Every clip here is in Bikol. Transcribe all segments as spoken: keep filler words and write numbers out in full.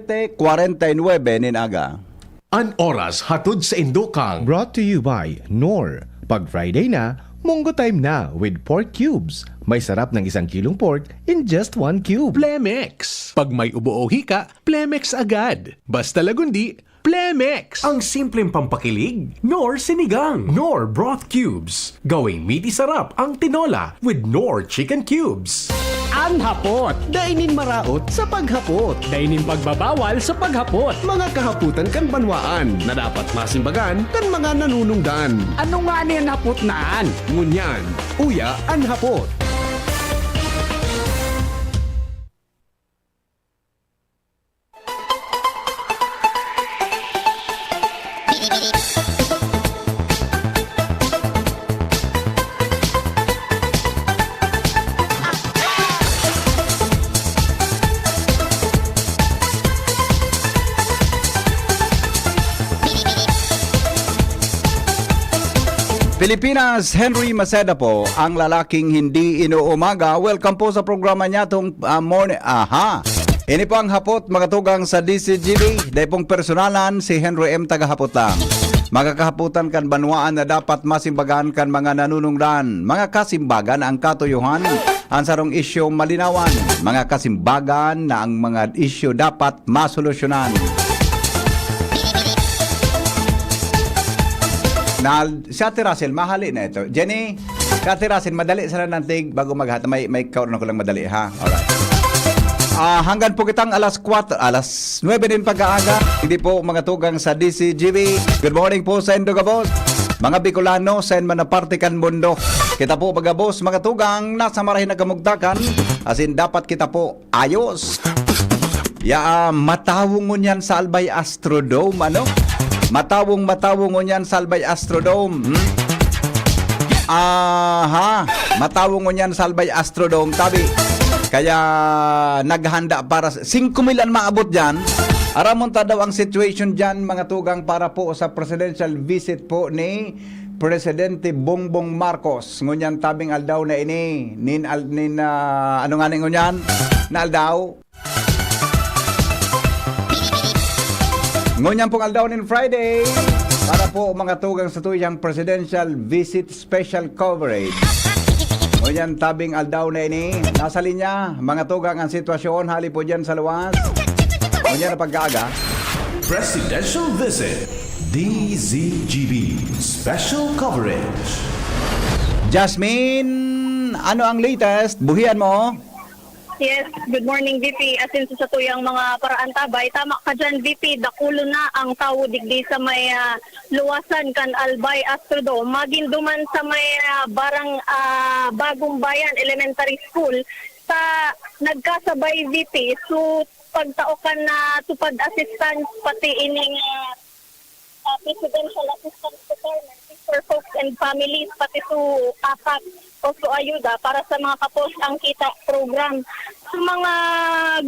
kwarenta y nuebe nin aga. An oras hatod sa indokang. Brought to you by Knorr. Pag Friday na, Munggo time na with pork cubes. May sarap ng isang kilong pork in just one cube. Plemex. Pag may ubo o hika, Plemex agad. Basta lagundi, Plemex. Ang simpleng pampakilig, Knorr Sinigang. Knorr Broth Cubes. Gawing miti sarap ang tinola with Knorr Chicken Cubes. An hapot, dai nin maraot sa paghapot. Dai nin pagbabawal sa paghapot. Mga kahapotan kan banwaan na dapat masimbagan kan mga nanunungdan. Ano ngani an hapot na an? Ngunyan, uya an hapot. Pilipinas, Henry Maceda po, ang lalaking hindi inuumaga. Welcome po sa programa niya tong, ah, morning. Aha. Ini po ang hapot, mga tugang sa D C G B. Dai pong personalan, si Henry M tagahapot lang. Mga kahapotan kan banwaan na dapat masimbagan kan mga nanunungdan. Mga kasimbagan ang katuyohan, ang sarong isyu malinawan. Mga kasimbagan na ang mga isyu dapat masolusyonan. Na, si Ate Russell, mahali na ito. Jenny, si Ate Russell, madali sana ng tig bago maghat. May, may kaon ko lang madali, ha? Alright. Ah, hanggang po kitang alas kwatro, alas nuebe din pag-aaga. Hindi po mga tugang sa D C G B. Good morning po sa indo gabos. Mga Bicolano, sa man na parte kan mundo. Kita po, mga boss, mga tugang, nasa marahin na kamugtakan. As in, dapat kita po ayos. Ya, ah, matawong ngunyan sa Albay Astrodome, ano? Matawong, matawong ngunyan sa Albay Astrodome, hmm? Aha, matawong ngunyan sa Albay Astrodome, tabi. Kaya naghanda para sa singko mil an maabot diyan. Aramon ta daw ang situation diyan, mga tugang, para po sa presidential visit po ni Presidente Bongbong Marcos. Ngunyan tabing aldaw na ini, nin, al, nin, ah, ano nga ni ngunyan? Na aldaw? Ngunyan pong aldaw nin Friday, para po mga tugang sa tuyang presidential visit special coverage. Ngunyan tabing aldaw na ini, nasa linya, mga tugang ang sitwasyon, hali po dyan sa luwas. Ngunyan na pagkaaga. Presidential Visit, D Z G B, Special Coverage. Jasmine, ano ang latest? Buhian mo? Yes, good morning, V P. Asin sa satuyang mga paraan tabay, tama ka dyan, V P, dakulo na ang tawo digdi sa may, ah, luwasan kan Albay Astrodome. Magin duman sa may, ah, barang, ah, Bagong Bayan Elementary School sa nagkasabay, V P. So, pagtao kan na tupad assistance, pati ining, ah, ah, presidential assistance to farmers, for folks and families, pati su apak o su ayuda para sa mga kapos ang kita program. Sa mga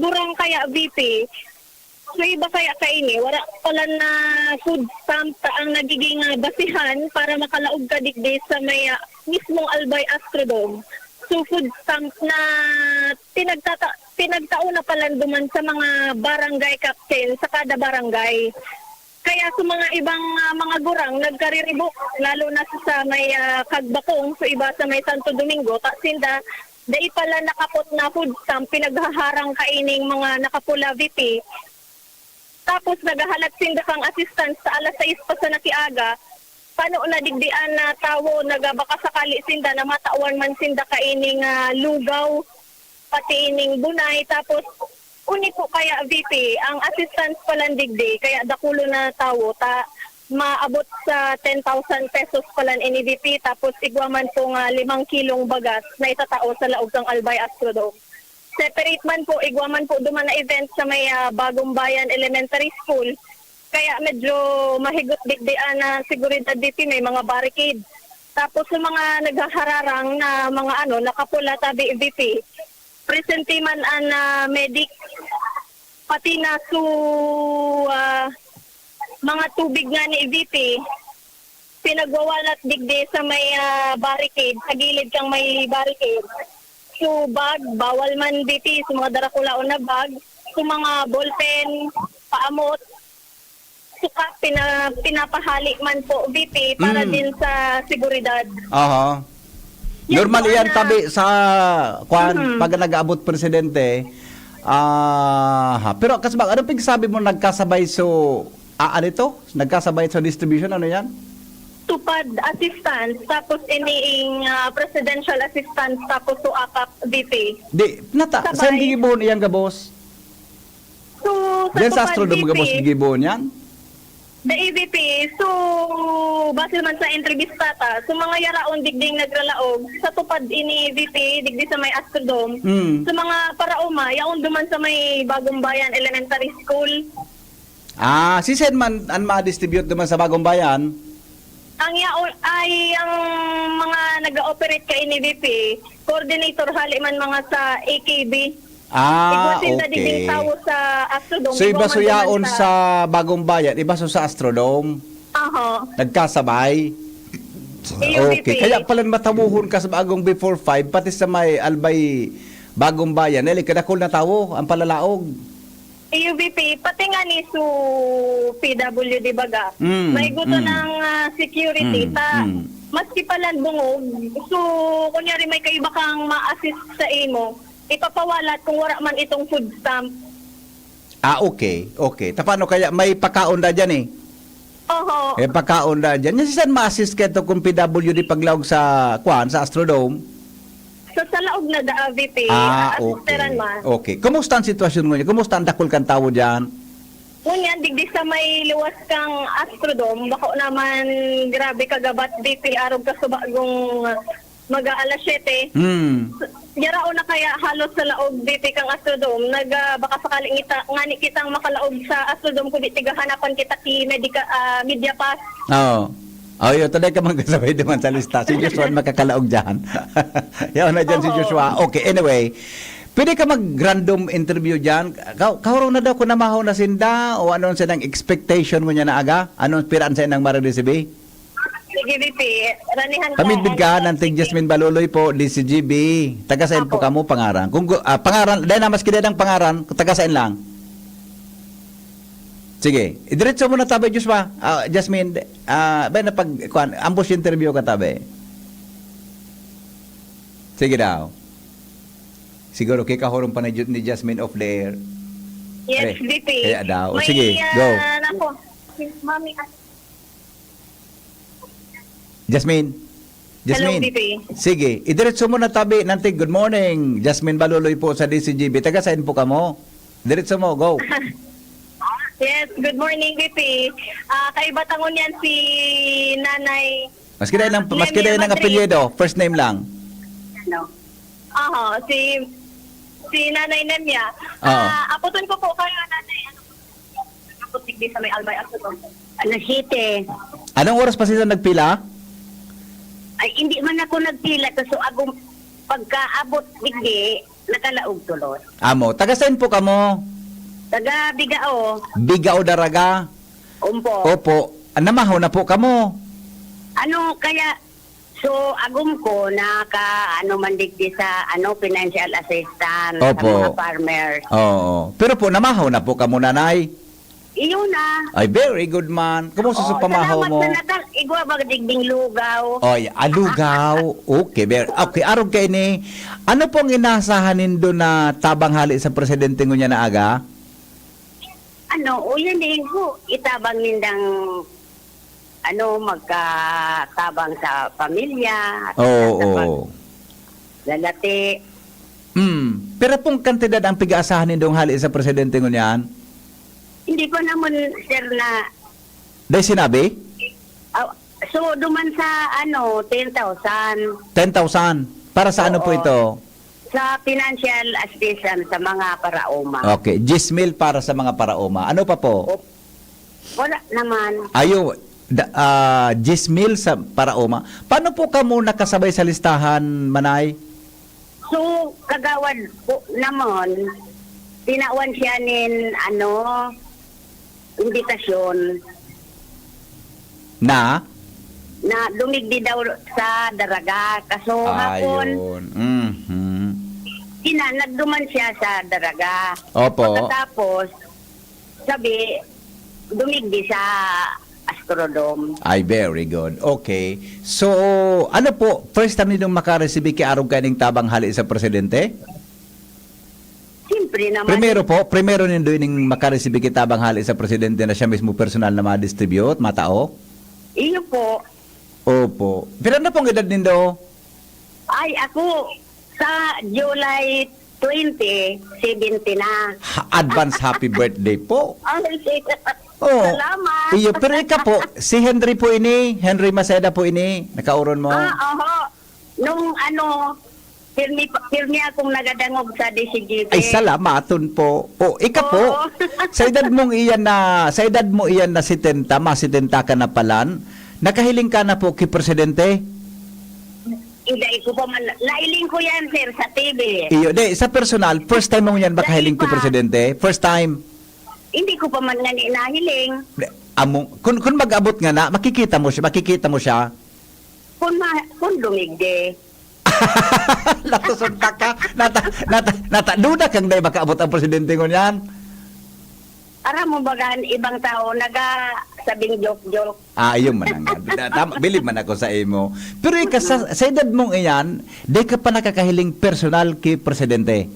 gurang kaya, V P, so iba kaya kaini, wala pala na food stamp ta ang nagiging, ah, basihan para makalaog ka digdi sa may, ah, mismong Albay Astrodome. So food stamp na pinagtata pinagtao na pala duman sa mga barangay captain sa kada barangay. Kaya sa mga ibang, ah, mga gurang nagkariribok, lalo na sa, sa may, ah, Kagbakong, sa iba sa may Santo Domingo, ta sinda, dai pala nakapot na food stamp, pinaghaharang kaining mga nakapula, V P. Tapos naghahalat sinda kang assistance sa alas sais pa sa nakiaga, pano na digdi an, ah, tawo, naga-, baka sakali sinda na matawan man sinda kaining, ah, lugaw, pati ining bunay. Tapos, uni po kaya, V P, ang assistance palan digdi, kaya dakulo na tawo, ta maabot sa ten thousand pesos palan ini, V P, tapos igwa man po nga limang kilong bagas na itatao sa laog kang Albay Astrodome. Separate man po, igwa man po duman na event sa may, ah, Bagong Bayan Elementary School. Kaya medyo mahigot digdi an, ah, seguridad, V P, may mga barricade. Tapos sa mga naghahararang na mga ano, nakapula tabi, V P, presente man an, ah, medic, pati na su, ah, mga tubig nga ni V P, pinagwawalat digdi sa may, ah, barricade, sa gilid kang may barricade. So, bag, bawal man, V P, sa mga darakulaon na bag. kung mga ballpen, paamot, suka, pina-, pinapahali man po, V P, para Mm. din sa seguridad. Aha. Yan Normal po iyan, na tabi sa, kwan, Mhm. pag nag-aabot presidente. Ah, ha. Pero, kasabay, ano pigsabi mo, nagkasabay so, ah, ano ito? Nagkasabay sa distribution, ano yan? Tupad assistance, tapos iniing, ah, presidential assistance, tapos so akap V P. Di, nata, Sabay. saan gigibohon iyang gabos? So, sa Diyan sa Tupad Astrodome V P, gabos gigibohon yan? The A V P, so, base man sa entrevista ta, so mga yaraon digding nagralaog, sa Tupad ini V P, digdi sa may Astrodome. Hmm. Sa mga paraoma, yaon duman sa may Bagong Bayan Elementary School. Ah, si Sen man an ma-distribute duman sa Bagong Bayan? Ang yaon ay ang mga nag-ooperate kaini V P, coordinator hali man mga sa A K B. Ah, Igwa sinda digding okay. tawo sa Astrodome, So, iba igwa man suyaon duman sa sa Bagong Bayan, iba so sa Astrodome. Aha. Nagkasabay? A U B P. Okay. Kaya pala matawohon ka sa Bagong before five, pati sa may Albay Bagong Bayan. Dahil kadakol na tawo ang palalaog. A U B P, pati nga ni su P W D baga. Mm, May gusto mm. ng, ah, security Mm, ta. mm. Maski pala bungog, so, kunyari may kaiba kang ma-assist sa imo, ipapawalat kung wala man itong food stamp. Ah, okay. Okay. Ta paano kaya may pakaon da dyan eh? Oho. Eh, pakaon da dyan. Yan si San ma-assist kayo kung P W D paglaog sa, kwan, sa Astrodome? So, sa laog na da, V P, Ah, assisteran okay. man. Okay. Kumusta ang sitwasyon ngunyan? Kumusta ang dakul kan tawo dyan? Ngunyan, digdi sa may luwas kang Astrodome, bako naman grabe kagabat, V P, arog ka sa bagong mag-aalas siyete. Hmm. Yaraon na kaya halos sa laog, V P, kang Astrodome, nag, ah, baka sakaling ita, ngani kitang makalaog sa Astrodome, kundi tigahanapan kita ki medica, ah, media pass. Oo. Oh, yun. Tunay ka magkasabay naman sa lista. Si Joshua ang makakalaog dyan. Yaon na dyan si Oo. Joshua. Okay, anyway. Pwede ka mag-random interview dyan. Ka-, kahurong na daw kung namahaw na sinda o ano ang sinang expectation mo niya na aga? Ano ang piraan sa inang mariresibi? Sige, V P. Ranihan ka. Pamidbid ka, Ano, Nanting sige. Jasmine Baluloy po, D C G B. Taga saan po Apo. kamo, pangaran? Kung gu-, ah, pangaran, dahil na mas kinedang pangaran, kung taga saan lang? Sige, idiretso mo na tabi, Joshua. Ah, Jasmine, ah, ba na pag, kuwan, ambush interview ka tabi. Sige daw. Siguro kikahurong pa ni Ju-, ni Jasmine off the air. Yes, Are, V P. kaya daw. O, May, sige, ah, go. nako. Mami, ah, Jasmine. Hello, Jasmine. V P. Sige, idiretso mo na tabi. Nanti, good morning. Jasmine Baluloy po sa D C G B. Taga saan po kamo? Diretso mo, go. Yes, good morning, V P. Ah, kaiba tangon yan si Nanay, Mas kaya ah, ng, mas Nemia kaya ng Madrid. apelyido, first name lang. Ano? Aha, si, si Nanay Nemia. Oo. Ah, aputon ko po kayo, Nanay. Ano po, digdi sa may Albay Astrodome? Alas siyete. Anong oras pa sila nagpila? Ay, hindi man ako nagpila, kaso ako, pagkaabot digdi, nakalaog tulos. Amo, taga saan po kamo? Taga Bigao. Bigao, Daraga? Umpo. Opo. Ah, namahaw na po kamo? Ano, kaya, so, agom ko, naka, ano, man digdi sa, ano, financial assistance sa Opo. mga farmers. Oo. Pero po, namahaw na po kamo, Nanay? Iyon na. Ay, very good man. Kumusta sa Oo, pamahaw salamat mo? sa Natal. Igwa ba digding lugaw? Oy, ah, lugaw. Okay, very, okay. Arog kayo ni, ano pong inasahan nindo na tabang hali sa presidente ngunyan na aga? Ano, o yan eh, ho, itabang nindang, ano, magkatabang sa pamilya, at Oo, sa oo. paglalati. Hmm. Pero pong kantidad ang pig-aasahan nindong hali sa presidente ngunyan? Hindi pa naman, sir, na Dahil sinabi? Ah, so, duman sa, ano, ten thousand. Ten thousand. Para sa ano po Oo. ito? Sa financial assistance sa mga paraoma. Okay, diyes mil para sa mga paraoma. Ano pa po? Op-, wala naman. Ayo, da, ah, diyes mil sa paraoma. Paano po kamo nakasabay sa listahan, Manay? So, kagawad po naman, tinawan siya nin, ano, imbitasyon. Na? Na dumigdi daw sa Daraga. Kaso hapon, Ayun. Mhm. Ina, nagduman siya sa Daraga. Opo. Pagkatapos, sabi, dumigdi sa Astrodome. Ay, very good. Okay. So, ano po, first time ninyong makareceive ki arog kaining tabang hale sa presidente? Siyempre naman. Primero po, primero nindo ining makareceive ki tabang hale sa presidente na siya mismo personal na ma-distribute, matao? Iyo po. Opo. Pero ano pong edad nindo? Ay, ako, sa July twenty, seventy na. Ha, advance happy birthday po. Ay, Oh, salamat. Iyo, pero ika po, si Henry po ini, Henry Maceda po ini, nakauron mo? Ah, oho. Nung ano, pirmi, pirmi akong nagadangog sa D C G P. Ay, salamaton po. O, ika po, Oo. sa edad mong iyan na, sa edad mo iyan na setenta, mas setenta ka na palan, nakahiling ka na po ki presidente? Hindi ko pa man, nailing ko yan, sir, sa T V. Iyo, di, sa personal, first time mo yan makahiling ki Sa iba. presidente? First time? Hindi ko pa man ngani nahiling. Di, amo, kun, kun mag-abot nga na, makikita mo siya, makikita mo siya. Kun ma-, kun dumigdi. Natasuntak ka, nata, nata, nata, duda kang dai makaabot ang presidente ngunyan. Aram mo baga, ibang tao naga sabing joke-joke. Ah, ayun man ang, da-, tama, bilib man ako sa imo. Pero ika, sa, sa edad mong iyan, di ka pa nakakahiling personal ki presidente?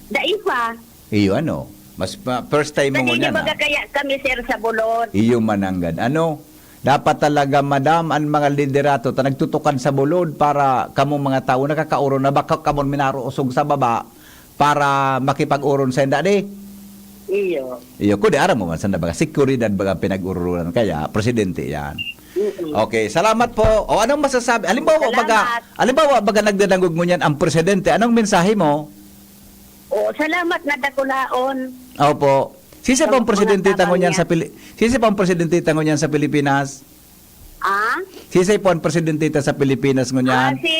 Dai pa. Iyo, ano? Mas pa, first time mo Kasi ngunyan, di baga ah. kaya kami, sir, sa Bulod. Iyo man ang gad-, ano? Dapat talaga, madam, ang mga liderato ta nagtutukad sa bulod para kamong mga tawo nakakaoron na baka kamon minaroosog sa baba para makipag-oron sa inda, di? Iyo. Iyo, kung di, aram mo man, saan na baga? Seguridad baga pinag-urulan. Kaya, presidente yan. Mm-mm. Okay, salamat po. O anong masasabi? Halimbawa, baga, Salamat. halimbawa, baga nagdadangog ngunyan ang presidente. Anong mensahe mo? O, salamat na dakulaon. Opo. Sisay po ang Sa mga presidente ta tabang ngunyan niya. sa Pili-, sisay po ang presidente ta ngunyan sa Pilipinas? Ah? Sisay po ang presidente ta sa Pilipinas Ah, ngunyan? si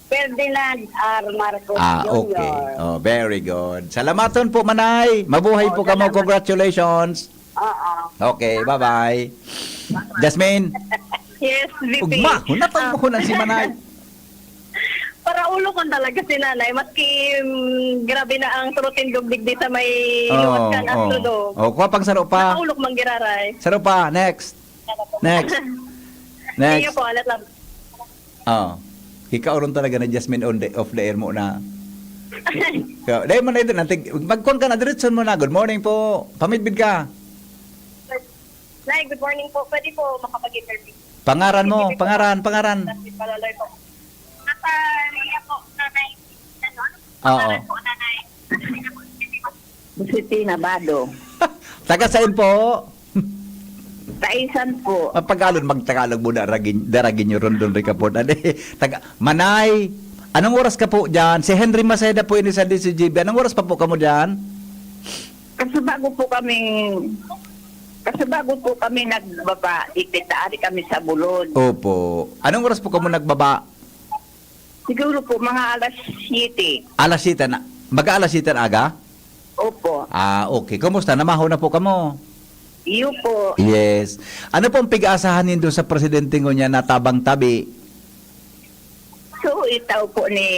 Ferdinand R. Marcos Ah, Junior. okay. Oh, very good. Salamaton po, Manay. Mabuhay Oh, po kamo. salamat. Congratulations. Oo. Okay, bye-bye. Jasmine, Yes, V P. ugma, hunat ang Um, buhunan si Manay. Paraulok man talaga si Nanay, maski, mm, grabe na ang surot nin dugdig di sa may Oo, liwat kan oo. Astrodome. Oh, kuha pang saro pa. Nakaulok man giraray. Saro pa, next. Next. Next. Iyo po, alat lang. Oh. Ikaw ron talaga na Jasmine on the, off the air mo na. So, dahil mo na ito, nantig-, magkuhan ka na, diretson mo na. Good morning po. Pamidbid ka. Nay, good morning po. Pwede po makapag-interview? Pangaran mo, Hindi po. pangaran, pangaran. Palaloy po. Nasa, ano po, nanay, ano? Oo. Pangalan po, nanay. Josefina Bado. Taga saan po? Taisan po. Ang Tagalog, magtagalog mo, daragin, daragin nyo, rondon, rikapon. Ano eh? Taga, Manay, anong oras ka po dyan? Si Henry Maceda po ini sa D C G B. Anong oras pa po kamo dyan? Kasi bago po kaming, kasi bago po kami nagbaba, ipitaari kami sa Bulod. Opo. Anong oras po kamo nagbaba? Siguro po, mga alas siyete. Alas siyete na. Mag-aalas siyete na aga? Opo. Ah, okay. Kumusta? Namahaw na po kamo? Iyo po. Yes. Ano po ang pig-aasahan nindo sa presidente ngunyan na tabang tabi? So, itaw po ni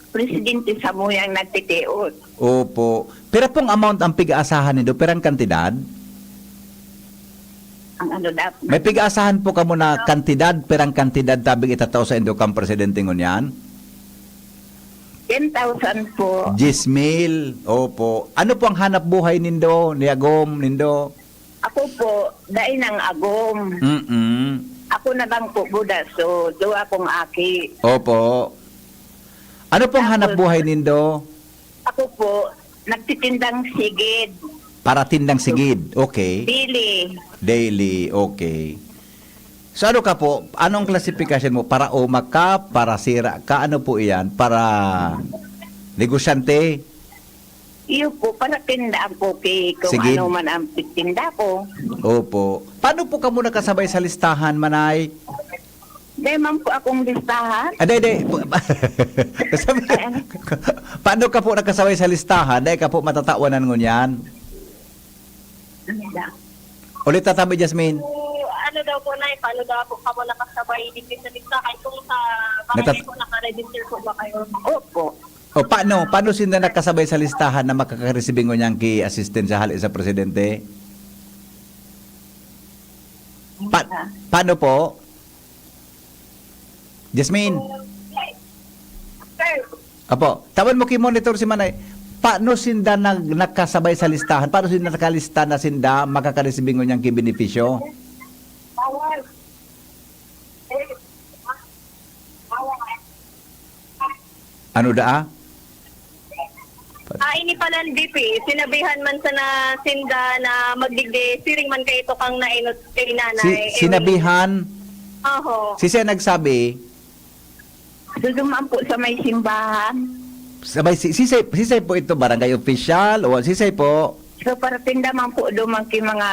Presidente Samuyang nagtitios. Opo. Pira pong amount ang pig-aasahan nindo? Pirang kantidad? Ang ano dapat? May pig-aasahan po kamo na kantidad, pirang kantidad tabing itatao sa indo kang presidente ngunyan? Ten thousand po. Diyes mil. Opo. Ano po ang hanap buhay nindo, ni agom nindo? Ako po, dai nang agom. Mm-mm. Ako na lang po buda, so duwa kong aki. Opo. Ano pong Tapos, hanap buhay nindo? Ako po, nagtitindang sigid. Para tindang sigid. Okay. Dili. Daily. Okay. So ano ka po? Anong klasifikasyon mo? Para umak ka? Para sira ka? Ano po iyan? Para negosyante? Iyo po, para tinda ang kopi kung Sige. ano man ang tinda ko. Opo. Paano po kamo nakasabay sa listahan, Manay? Dai man po akong listahan. Ah, dai, dai. Sabi, Ay, ano? paano ka po nakasabay sa listahan? Dai ka po matatawanan ngunyan? Ano na? Ulit tatabi, Jasmine. So, ano daw po, Nay? Paano daw po kamo nakasabay dito sa listahan? Kung sa barangay Natat- po, nakaregister po ba kayo? Opo. O, paano, paano sinda nakasabay sa listahan na makakaresibing ngunyan ki asistensya hali sa presidente? Pa-, paano po? Jasmine? Sir. Apo, tawan mo ki monitor si Manay. Paano sinda nag-, nakasabay sa listahan? Paano sinda nakalista na sinda makakaresibing ngunyan ki benepisyo? Ano daa? Ah, ini pala, V P, sinabihan man sana sinda na magdigdi, siring man kaito kang nainot kay nanay. Si-, sinabihan? Oho. Sisay nagsabi? Duduman po sa may simbahan. Sabay, si-, sisay, sisay po ito, barangay official o sisay po? So, paratinda man po duman ki mga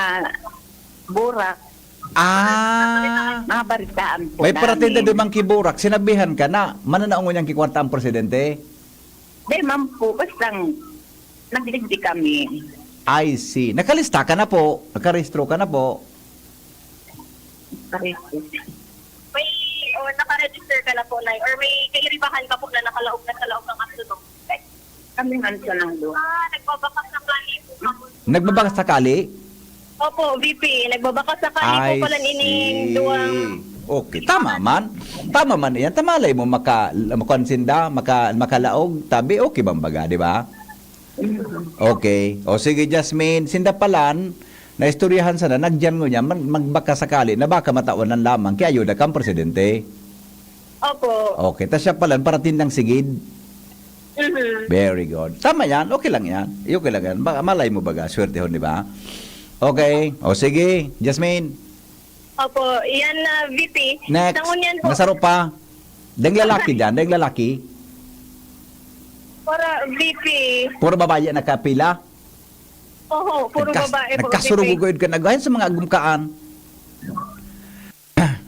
burak. Ah. Mga baritaan po May paratinda namin. Duman ki burak. Sinabihan ka na, mananaong ngunyan ki kwarta ang presidente? Di man po, bastang nagdigdi kami. I see. Nakalista ka na po? Nakarehistro ka na po? Pareho. May, o, nakaregister ka na po, Nay? Or may kairibahan ka po na nakalaog na sa laog ng Astudong? Kami man sa nang doon. Ah, nagbabakas sakali po kamo. Nagbabakas sakali? Opo, V P. Nagbabakas sakali po I pala nining see. Duwang Okay, tama man. Tama man yan. Tamalay mo maka-, makuan sinda, maka-, makalaog. Tabi, okay bang baga, di ba? Mm. Okay. O sige, Jasmine, sinda palan, naistoryahan sana, nagyan ngunyan, mag-, magbaka sakali na baka matawanan lamang, kaya ayuda kang presidente. Opo. Okay, tas siya palan, parating ng sigid. Mhm. Very good. Tama yan, okay lang yan. Okay lang yan. Ba-, malay mo baga, swertehon, di ba? Okay. O sige, Jasmine. Opo, yan na, V P. Next. Sa ngunyan po. Nasaro pa. Deng lalaki dyan, deng lalaki. Para V P. Puro babae ang nakapila. Oho, puro Nagkas-, babae po, nagkasurugod V P. Ka nag-, ayun sa mga agumkaan.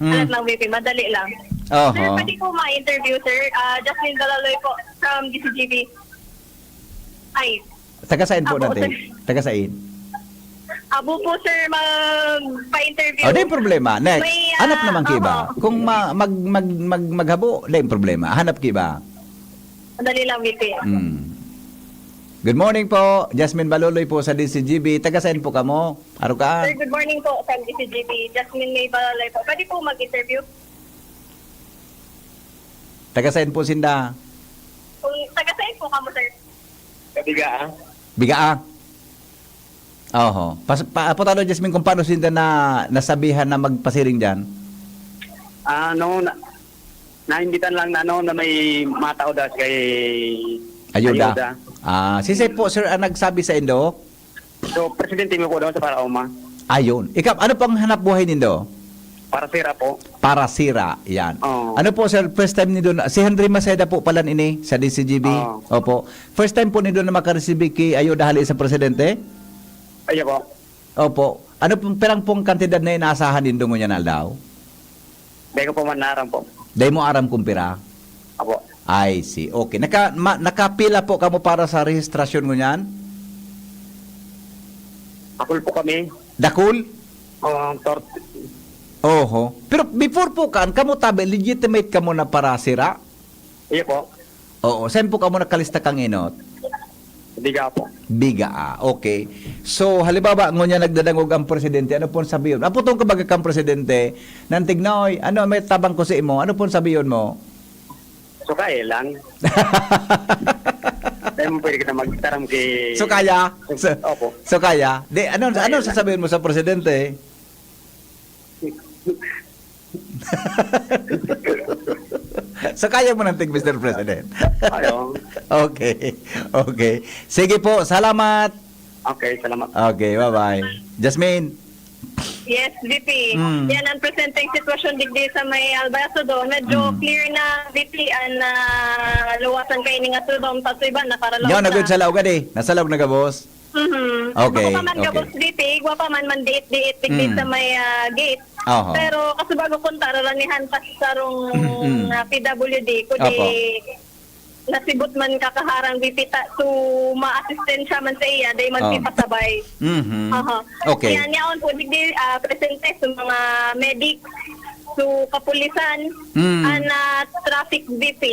Hmm. Alat lang, V P. Madali lang. Oho. Sir, pwede po ma-interview, sir? Ah, Jasmine Balaloy po from D C G B. Ay. Taga saan po Ako, natin? Sir. Taga saan? Abo po, sir, magpa-interview. Oh, di problema. Next. May, ah, Hanap naman ki iba. Oho. Kung ma-, mag-, mag-, mag-, maghabo, di problema. Hanap ki iba. Madali lang, V P. Hmm. Good morning po. Jasmine Baloloy po sa D C G B. Taga saan po kamo? Arukaan? Sir, good morning po sa D C G B. Jasmine May Balaloy po. Pwede po mag-interview? Taga saan po sinda? Kung taga saan po kamo, sir? Kabiga, ah. Biga, ah. Oho. Pas-, pa-, patalo, Jasmine, kung paano sinda na, nasabihan na magpasiring diyan? Ah, no, na, naimbitan lang na, ano, na may matao das kay Ayuda. Ayuda. Ah, sisay po, sir, ang nagsabi sa indo? So, presidente mo po doon sa Paraoma. Ayun. Ikaw, ano pang hanap buhay nindo? Para sira po. Para sira, yan. Oo. Ano po, sir, first time nindo na, si Henry Maceda po pala ini sa D C G B? Oo. Opo. First time po nindo na makaresibi ki ayuda hali sa presidente? Ayo po. Opo. Ano pong, pirang pong kantidad na inaasahan nindo ngunyan na aldaw? Dai ko po man aram po. Dai mo aram kung pira? Apo. I see. Okay. Naka-, ma-, nakapila po kamo para sa rehistrasyon ngunyan? Dakul po kami. Dakul? Oo, tor- Oho. Pero before po kan, kamo tabi, legitimate kamo na para sira? Iyo po. Oo. Saan po kamo nakalista kang inot? Biga po. Biga, ah. Okay. So, halimbawa, ngunyan nagdadangog ang presidente, ano pong sabiyon? Aputong ka baga kang presidente, nang tignoy, ano, may tabang ko sa imo, ano pong sabiyon mo? Sukaya lang. Dahil mo pwede ka na magtaram kay Sukaya? Su-, Su-, opo. Sukaya? Di, ano, Sukaya ano lang. Sasabihin mo sa presidente? Sukaya mo ng tig, Mister President. Ayaw. Okay. Okay. Sige po, salamat. Okay, salamat. Okay, bye-bye. Jasmine. Yes, V P. Mm. Yan ang presenteng sitwasyon digdi sa may Albay Astudong. Medyo Mm. clear na, V P, ang, ah, luwasan kay ning Astudong. Tapos iba, nakaralaw Yan, na. Nagod sa laog, adi. Nasa laog na gabos. Mhm. Okay, Ako pa man okay. Gabos, V P, igwa pa man, man diit-diit digdi Mm. sa may, ah, gate. Oho. Pero kasubago kung tararanihan pa sa sarong, Mm. ah, P W D, kundi Opo. nasibot man kakaharang V P ta, to maasistensya man sa iya, dai man Oh. sipasabay. Mhm. Aha. Okay. Yan, yaon po, digdi, ah, presente sa mga medic, sa kapulisan, Mm. and, ah, traffic V P.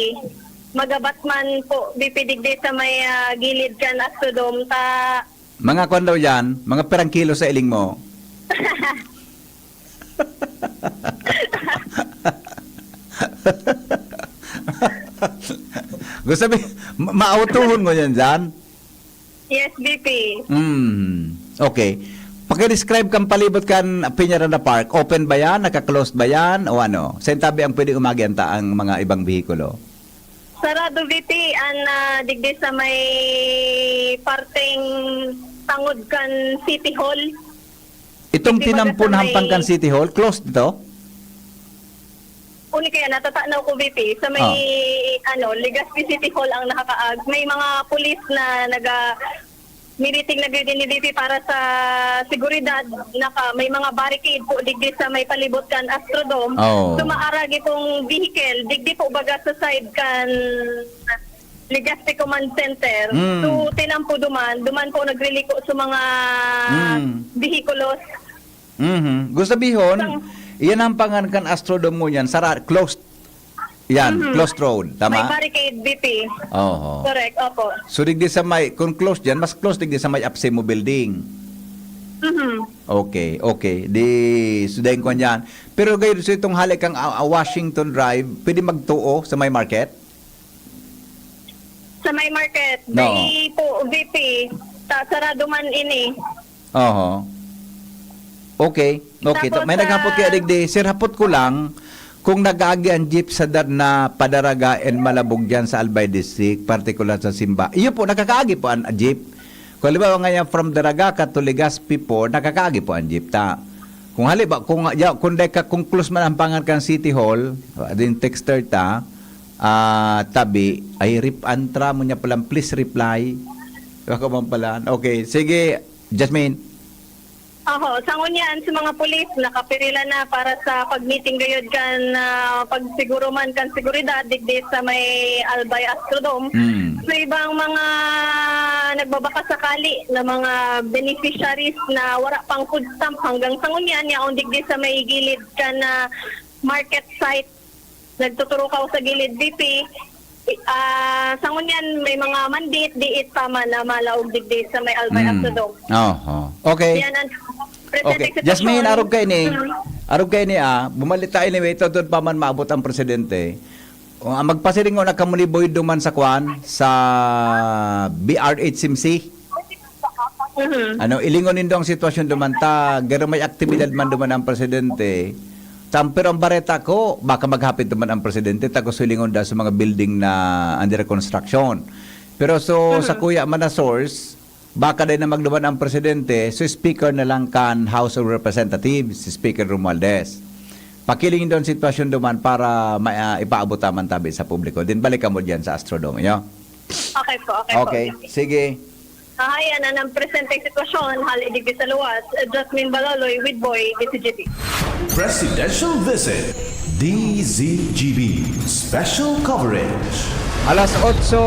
magabat man po, B P, digdi sa may, ah, gilid kan Astrodome, ta Mga kwan daw yan, mga pirang kilo sa iling mo. Gusto sabi, ma-, maautuhon mo yan dyan? Yes, B P. Hmm, okay. Paki-describe kang palibot kan Peñaranda Park. Open ba yan? Naka-closed ba yan? O ano? Sa tabi ang pwede umagi ang ta-, ang mga ibang behikulo? Sarado, V P, an, ah, digdi sa may parteng tangod kan City Hall. Itong Digdi baga sa tinampo na hampang may kan City Hall, closed ito? Uni kaya natatanaw ko, V P, sa may, Ah. ano, Legazpi City Hall ang nakakaag. May mga pulis na naga-, miriting na grid ni V P para sa seguridad. Naka, may mga barricade po digdi sa may palibot kan Astrodome. Oo. So, maaragi pong vehicle, digdi po baga sa side kan Legazpi Command Center. Mm. So, tinampo duman, duman po nagriliko sa mga Mm. behikulos. Mhm. Gusto sabihon, Sang- iyan ang pangan kan Astrodome mo yan, sara-, closed. Yan, Mhm. closed road, tama? May barricade, V P. Oho. Correct, opo. So, digdi sa may, kung closed yan, mas closed digdi sa may Apsimo Building. Mhm. Okay, okay. Di, so, dahil ko yan. Pero gayon, so itong hali kang, ah, ah, Washington Drive, pwede magtuo sa may market? Sa may market, No. Dai po, V P, ta-, sarado man ini. Oho. Okay, okay. Tapos, May naghapot kaya ah, digdi. Sir, hapot ko lang, kung nag-aagi ang jeep sa Darna, Padaraga and Malabog dyan sa Albay District, partikular sa Simba. Iyo po, nakakaagi po ang jeep. Kung halimbawa nga yan from Daraga ka to Legazpi po, nakakaagi po ang jeep ta. Kung halimbawa, kung, ya, kung dai ka, kung close man ang pangan kan City Hall, din texter ta, ah, tabi, ay rip antra mo niya palang, please reply. Baka man pala. Okay, sige, Jasmine. Oho, sa ngunyan, sa mga pulis, nakapirila na para sa pag-meeting gayod kan, ah, pagsiguro man kan seguridad, digdi sa may Albay Astrodome. Mm. Sa ibang mga nagbabakasakali na mga beneficiaries na wara pang food stamp hanggang sa ngunyan, yaon digdi sa may gilid kan, ah, market site, nagtuturukaw sa gilid, V P. I-, ah, sa ngunyan, may mga mandate, diit pa man na malaog digdi sa may Albay Mm. Astrodome. Oho. Okay. Yan ang presente Okay. Jasmine, sitwasyon. Arog ka ini. Mm. Arog ka ini, ah. Bumalita anyway, ito doon pa man maabot ang presidente. O, ah, magpasiring na kamo ni Boy duman sa kwan, sa B R H M C. Mhm. Ano, ilingon nindo ang sitwasyon duman ta, garo may aktibidad man duman ang presidente. Tam-, pero ang bareta ko, baka maghapit duman ang presidente, ta gusto ilingon daw sa mga building na under construction. Pero so, Mhm. sa kuya man na source, baka dai na magduman ang presidente, so speaker na lang kan House of Representatives, si Speaker Romualdez. Pakiling nindo ang sitwasyon duman para ma-, ah, ipaabot ta man tabi sa publiko. Din balik kamo diyan sa Astrodome, yo? Okay po, okay po. Okay, sige. Ayan, ang presenteng sitwasyon, hali digdi sa luwas, Jasmine Baloloy with Boy, D Z G B. Presidential Visit, D Z G B, Special Coverage. Alas otso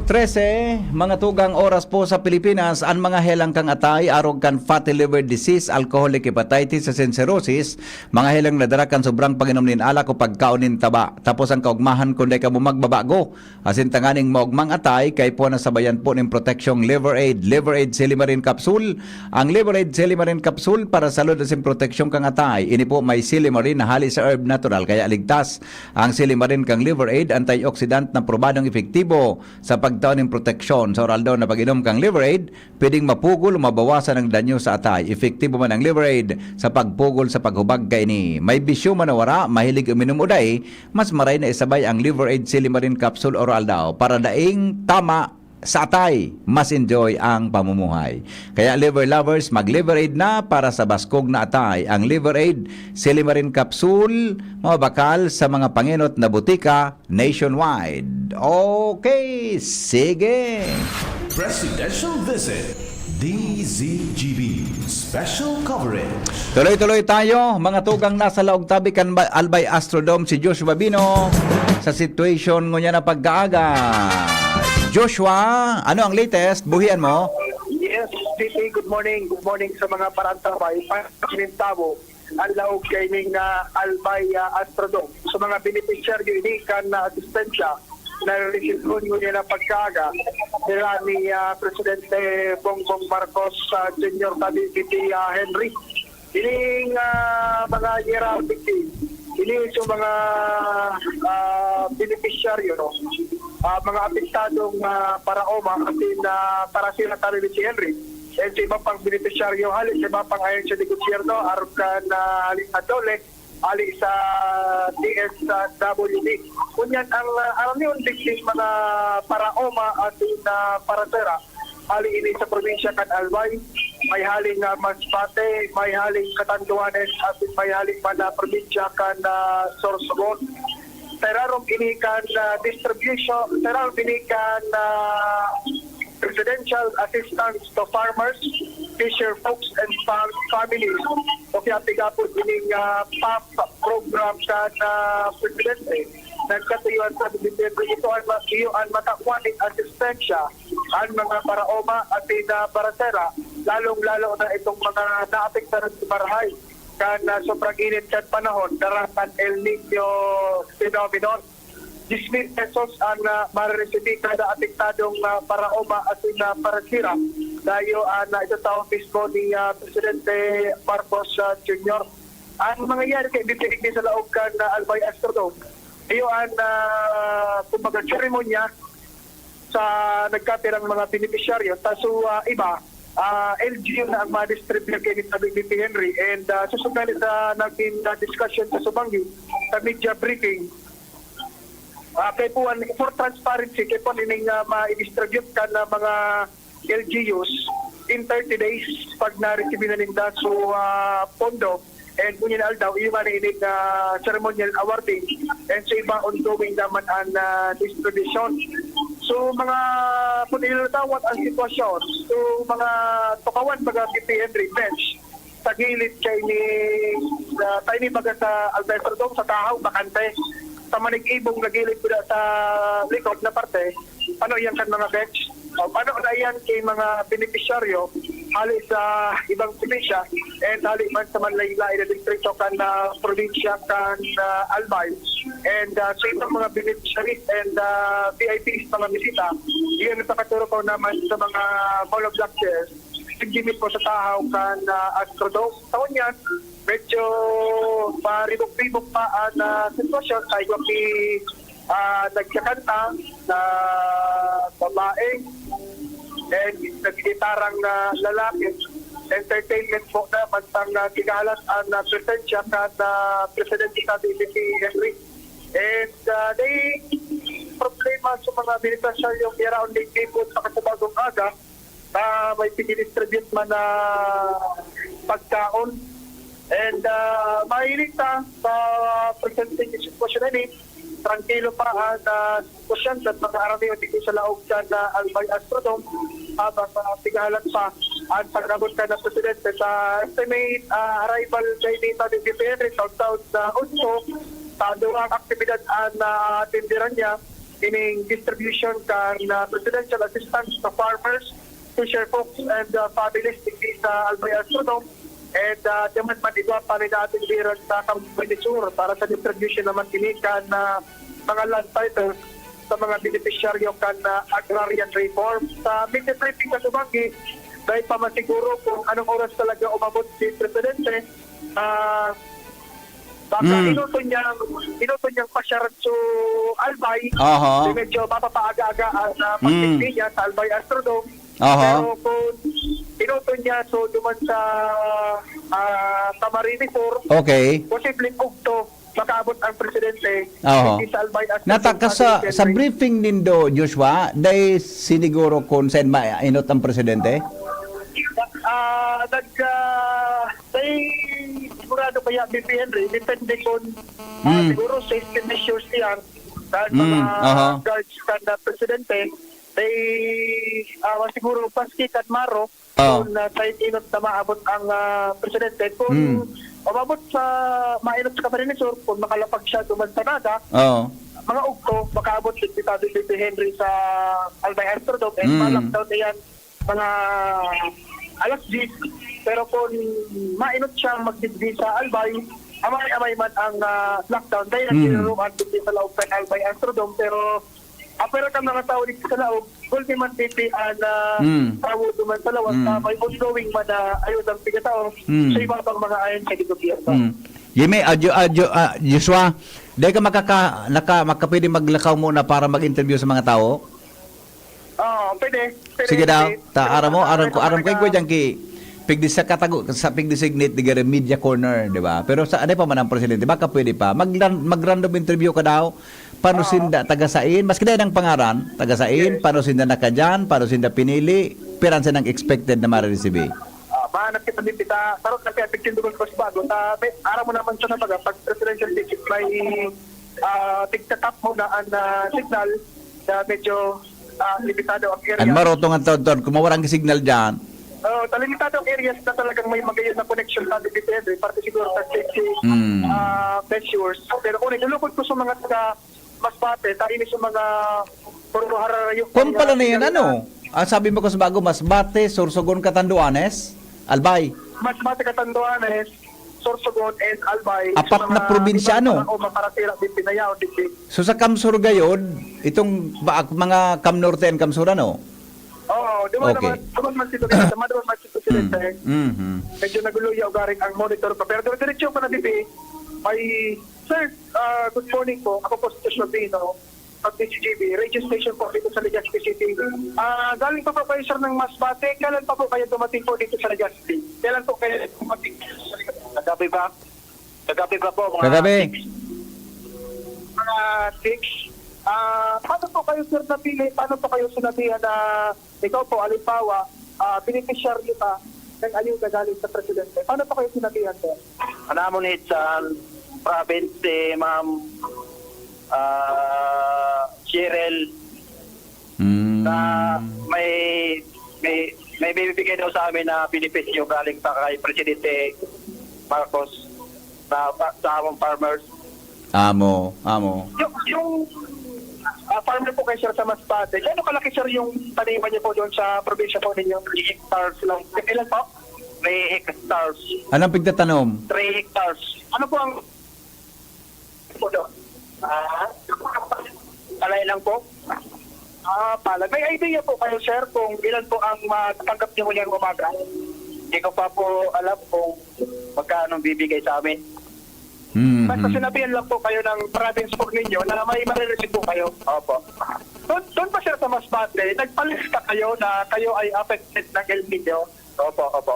trese, mga tugang oras po sa Pilipinas, ang mga helang kang atay, arog kan fatty liver disease, alcoholic hepatitis, asin cirrhosis, mga helang nadara kan sobrang pag-inom nin alak o pagkaon nin taba. Tapos ang kaugmahan, kung dai kamo magbabago, asin tanganing maogmang atay, kaipuhan na sabayan po nin proteksyong Liver Aid. Liver Aid Silimarin Capsule. Ang Liver Aid Silimarin Capsule para salud asin proteksyon kang atay. Ini po may silimarin na hali sa herb natural, kaya ligtas. Ang silimarin kang Liver Aid, antioxidant na probadong epektibo sa pagtao nin proteksyon. Sa oral daw na pag-inom kang Liver Aid, pwedeng mapugol o mabawasan ang danyo sa atay. Epektibo man ang Liver Aid sa pagpugol sa paghubag kaini. May bisyo man o wara, mahilig uminom o dai, mas maray na isabay ang Liver Aid Silimarin Capsule Oral daw para daing tama sa atay, mas enjoy ang pamumuhay. Kaya Liver Lovers, mag Liver Aid na para sa baskog na atay. Ang Liver Aid Silimarin Capsule, mabakal sa mga pangenot na butika nationwide. Okay, sige. Presidential Visit, D Z G B, Special Coverage. Tuloy-tuloy tayo, mga tugang, nasa laog tabi kan Ba-, Albay Astrodome si Joshua Bino sa situation ngunyan na pagkaaga. Joshua, ano ang latest? Buhian mo? Yes, D J, good morning. Good morning sa mga parantabay. Pagkakintabo, ang laog kaining, ah, Albay, ah, Astrodome. Sa mga beneficiaryo ini kan, ah, asistensya, na resibon ngunyan na pagkaaga nila ni, ah, Presidente Bongbong Marcos, ah, Junior, sabi ni, ah, Henry. Ining, ah, mga year round victim, ini sa mga, ah, benepisyaryo, no? Ah, mga apektadong, ah, paraoma, asin, ah, parasira, sabi ni si Henry. And sa iba pang benepisyaryo, hali sa iba pang ahensya de gobyerno, arog kan, ah, hali sa DOLE, hali sa D S W D. Ngunyan ang, ah, aramion digdi mga paraoma asin, ah, parasira, hali ini sa probinsya kan Albay, may hali nga Masbate, may hali Catanduanes, asin may hali man na probinsya kan, ah, Sorsogon. Sa irarom ini kan, ah, distribution, sa irarom ini kan, ah, Presidential Assistance to Farmers, Fisher Folks and Farm Families, o kaya tigapod ining, ah, pap program kan, ah, Presidente. Nagkatuyuan sa Presidente, ito ang ma-, iyo ang matakwan ning asistensya, ang mga paraoma at na parasera, lalong-lalo na itong mga naapektaran sa marahay kan, ah, sobrang init kan panahon, dara kan El Niño phenomenon. Diyes mil pesos ang, ah, mareresibir kada apektadong, ah, paraoma asin, ah, parasira. Dayo, ah, na ito tao mismo ni, ah, Presidente Marcos, ah, Junior. Ang mangyayari kay B P N sa laog kan, ah, Albay Astrodome, iyo ang, ah, kumbaga, seremonya sa nagkapirang mga benepisyaryo. Ta so, ah, iba, ah, L G U na ang ma-distribute kay ni Tabig ni Henry. And, ah, susog na sa naging, ah, discussion sa Subangi, sa media briefing, ah, kay puwan, for transparency, kay puwan ining, ah, ma-distribute kan, ah, mga L G Us in thirty days pag na-receive na ninda so, ah, pondo. And ngunyan aldaw, iyo nga na ining, ah, ceremonial awarding. And sa iba, ongoing naman ang, ah, distribution. So, mga, kung ilalawat ang sitwasyon, so, mga tukawan, mga B P M revenge, sa gilid kay ni, ah, tayo ni baga sa Alberto Dome, sa Tahaw, bakante. Sa Manig-ibong na gilid ko sa likod na parte, pano iyan kan mga bench. O, pano na iyan kay mga benepisyaryo, hali sa ibang probinsya, and hali man sa manlain-lain na distrito kan, ah, probinsya kan, ah, Albay. And, ah, sa ibang mga beneficiaries and, ah, V I Ps, mga bisita, iyan ang pakaturo ko naman sa mga mall of black chairs, hindi po sa Tahaw kan, ah, Astrodome. Sa ngunyan, medyo paribok-ribok pa ang, ah, sitwasyon. Sa igwa pi, ah, nagkakanta na babae, and naggigitarang na lalaki. Entertainment po na, mantang, ah, kigalas ang, ah, presensya kan, ah, Presidente sa B B P, Henry. And, ah, they problema sa mga benepisyaryo, yara on day po sa kasabagong aga, na may pinidistribute man na pagkaon. And, ah, mahiling ta sa presenteng sitwasyon na ini, trangkilo pa ang, ah, sitwasyon sa mga aramion dito sa laog kan, ah, Albay Astrodome, habang, ah, pigahalan pa ang pag-abot kan na presidente. Sa estimate, ah, arrival kay ni Tony Gutierrez, sa taon sa Otso, sa duwang aktibidad ang, ah, atenderan niya, ining distribution kan, ah, presidential assistance sa farmers, fisher folks, and, ah, families digdi sa Albay Astrodome. And, ah, diyan man igwa pa rin natin diran sa Camarines Sur para sa distribution naman kini kan, ah, mga land titles sa mga benepisyaryo kan, ah, agrarian reform. Sa media briefing sa Subangi, dahil pa masiguro kung anong oras talaga umabot si Presidente, ah, baka Mm. inuto niya, inuto niyang pasyaran so Albay. Aha. So, medyo mapapaaga-aga ang, ah, Mm. pagdigdi niya sa Albay Astrodome. Aha. Pero kung inuto niya, so, duman sa, ah, Camarines Sur, Okay. posibleng ugto makaabot ang presidente Aha. digdi sa Albay Astrodome Nataka sa sa, sa Camarines. briefing nindo, Joshua, dai siniguro kung saan mainot ang presidente? Ah, nag, ah, Kay sigurado kaya, B P Henry, depende kung, ah, Hmm. siguro safety measures yan. Dahil Hmm, mga aha. guards kan, ah, presidente, they, ah, siguro paski kan Maro, Oh. kung, ah, sa inot na maabot ang, ah, presidente. Kung Hmm. umabot sa mainot sa Camarines Sur, kung makalapag siya duman sa Naga, Oh. mga ugto, makaabot si Tito B P Henry sa Albay Astrodome, and Hmm. ma-lockdown na yan mga alas diyes, pero kung mainot siyang magdigdi sa Albay, amay-amay man ang, ah, lockdown. Dahil Mm. nagtinuruan digdi sa laog kan Albay Astrodome, pero Ah, pero kan mga tawo dito sa laog, gulti man titi an, ah, Hmm. tawo duman sa lawas Hmm. na may ongoing man na ayuda an pigkatao Hmm. sa iba pang mga ahensya sa gobyerno. Hmm. Jimmy, ah, Jo-, ah, Jo-, ah, Joshua, dai ka makaka-, naka-, makapwede maglakaw muna para mag-interview sa mga tawo? Oo, pwede. Pwede, Sige daw. pwede. Ta-, Pero aram mo, aram ko, aram ko, taga- ikaw dyan ki-, pigdi sa katago-, sa pigdesignate, di gari media corner, di ba? Pero sa, ano pa man ang presidente, baka pwede pa. Mag-, mag-random interview ka daw, paano Oo. sinda taga sain? Maski dahil ang pangaran, taga sain, Yes. paano sinda nakadyan, paano sinda pinili, piransa ng expected na mariresibi? Ah, mahanap kita, Bibita. Sarot na kaya, pigtindugan ko sa bago. Ta, may, aram mo naman siya na baga, pag presidential ticket, may, ah, tigtatap mo na ang, ah, signal na medyo, ah, limitado ang area. An marotong ang taon-taon, kung mawara ang signal dyan. Oh, ta limitado ang areas na talagang may magayon na connection sa D P P N, eh. Parte siguro sa safety, Hmm. ah, measures. Pero kung idulukod ko sa mga taga Masbate, ta ini sa mga puro hararayo Kung pa pala yan, na yan, ano? Ah, sabi mo ko sa bago, Masbate, Sorsogon, Catanduanes, Albay. Masbate, Catanduanes, Sorsogon, and Albay. Apat Sa na mga probinsya, iba, ano? Mga Uma, Parasira, Bimpinayao, Digdig. So, sa Kamsur gayod, itong ba-, mga Cam Norte and Cam Sur, ano? Oo, duman Okay. naman, duman man si Presidente, duman man si Presidente. Mm, mhm. Medyo naguluya o garing ang monitor pa. Pero dire-diretso pa na, D P, may, sir, ah, good morning po. Ako po si Joshua Pino, pag D C G B, radio station po dito sa Legazpi City. Ah, galing pa po kayo, sir, ng Masbate. Kailan pa po kayo dumating po dito sa Legazpi? Kailan po kayo dumating sa Legazpi? Kagabi ba? Kagabi pa po, mga Kagabi. six. Mga six. Ah, paano po kayo, sir, napili? Paano po kayo sinabihan na ikaw po, halimbawa, ah, beneficiary ka ng ayuda galing sa presidente? Paano po kayo sinabihan, sir? Anamon it sa province si Ma'am, ah, Cheryl Mm. na may, may, may bibigay daw sa amin na benepisyo galing pa kay Presidente Marcos sa, sa, sa among farmers. Amo, amo. Yung, yung, ah, farmer po kayo, sir, sa Masbate, gaano kalaki, sir, yung taniman niyo po doon sa probinsya po ninyo? Three hectares lang. Ilan po? Three hectares. Anong pigtatanom? Three hectares. Ano po ang po doon? Ah, palay lang po. Ah, palay. May idea po kayo, sir, kung ilan po ang matatanggap niyo ngayong umaga? Hindi ko pa po alam kung magkano ang bibigay sa amin. Mhm. Basta sinabihan lang po kayo ng province po ninyo na may marireceive po kayo. Opo. Doon, doon pa, sir, sa Masbate, nagpalista kayo na kayo ay affected ng El Nino? Opo, opo.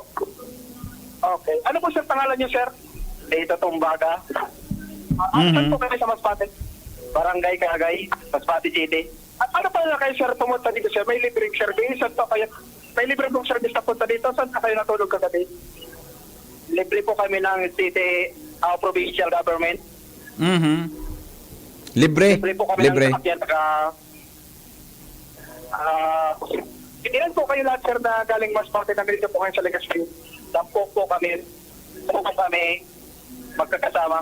Okay. Ano po, sir, pangalan niyo, sir? Dito, Tumbaga. Ah, saan Mhm. po kayo sa Masbate? Barangay Kagay, Masbate City. At ano pala kayo, sir, pumunta dito, sir? May libreng service? Saan po kayo? May libre pong service na punta dito? Saan pa kayo natulog kagabi? Libre po kami ng city, ah, provincial government. Mhm. Libre. Libre po kami Libre. ng sasakyan. Taga, ah, ilan po kayo lahat, sir, na galing Masbate na dito po kayo sa Legazpi? Sampo po kami. Sampo kami magkakasama.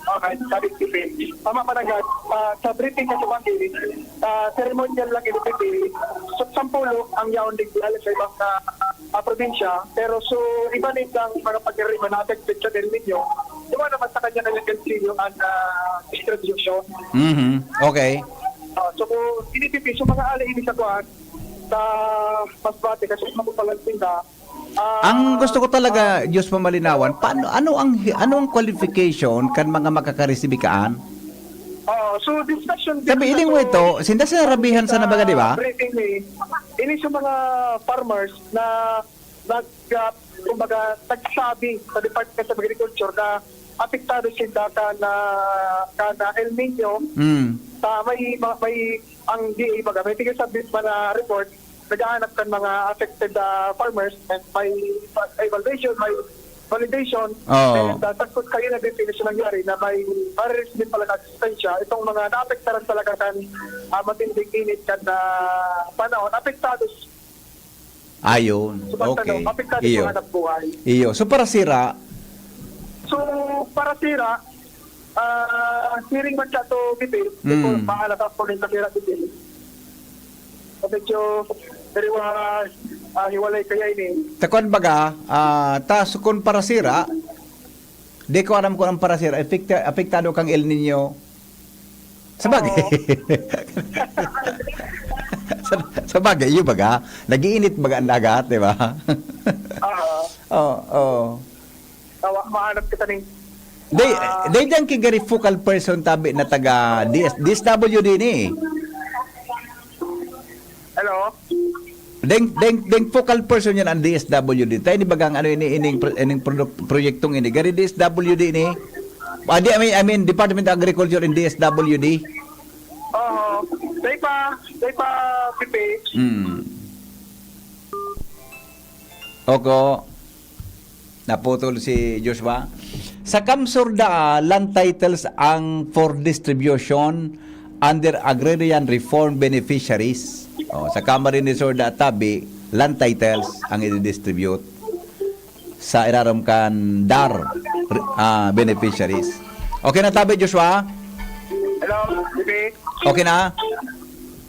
Okay, sabi ko, Pin. Tama pa na, guys. Ah, sa briefing na tumanggi, ah, ceremonial lang ito, Pin. So, sampolo ang yaon digdi sa ibang, ah, ah, probinsya. Pero so, iba din ang mga pagkirima na affected sa El Nino. Di ba naman sa kanya-kanyang L G U ang, ah, distribution? Mhm. Okay. Ah, so, kung tinitipid, so mga ali ini sa kuwan, sa Masbate, kasi makupalan sila, ah, Ang gusto ko talaga, ah, Diyos pamalinawan, paano, ano ang hi-, ano ang qualification kan mga makakaresibi kaan? Oo, so discussion din Sabi, sa iling mo to, ito, sinda sinarabihan sa nabaga, di ba? Briefing eh. Ini sa mga farmers na nag, ah, kumbaga, nagsabi sa Department of Agriculture na apektado sila ka na, ka na El Nino. Mm. Sa may, may, ang D A baga, may tigil sa BISMA na report, naghahanap kan mga affected, ah, farmers and may, may evaluation, may validation. Oo. And, ah, tapos kayo na din finish nangyari na may, may receive pala na assistance siya. Itong mga naapektaran talaga kan, ah, matinding init kan, ah, panahon, apektado Ayun. So, basta, okay. no, apektado Iyo. sa hanap buhay. Iyo. So, para sira? So, para sira, ah, siring man siya to, Bibi, Mm. kung mahala ka po rin sa sira, Bibi. So, medyo, pero, ah, ah, hiwalay kaya ini. Takon baga, ah, ta, so, kung para sira, di ko alam kung ang para sira, apekta-, apektado kang El Nino. Sabagay. Oo. Sa, sabagay, yun baga. Nag-iinit baga ang dagat, di ba? Oo. Oo, oo. Tawa, mahanap kita ning... Day, Ah. day dyan kay gari focal person tabi na taga D S, D S W D ni. Hello? Deng, deng, deng focal person yan ang D S W D. Tayo ni bagang ano ini, ining, pro- ining produk, proyektong ini. Gari D S W D ni. Ah, di, I mean, I mean, Department of Agriculture and D S W D. Oo. Day pa, day pa, Pipi. Hmm. Oko, naputol si Joshua. Sa Kamsur daa, land titles ang for distribution under agrarian reform beneficiaries. Oh, sa Camarines Sur daa tabi, land titles ang i-distribute sa irarom kan dar ah, beneficiaries. Okay na tabi, Joshua? Hello, Pipi. Okay na?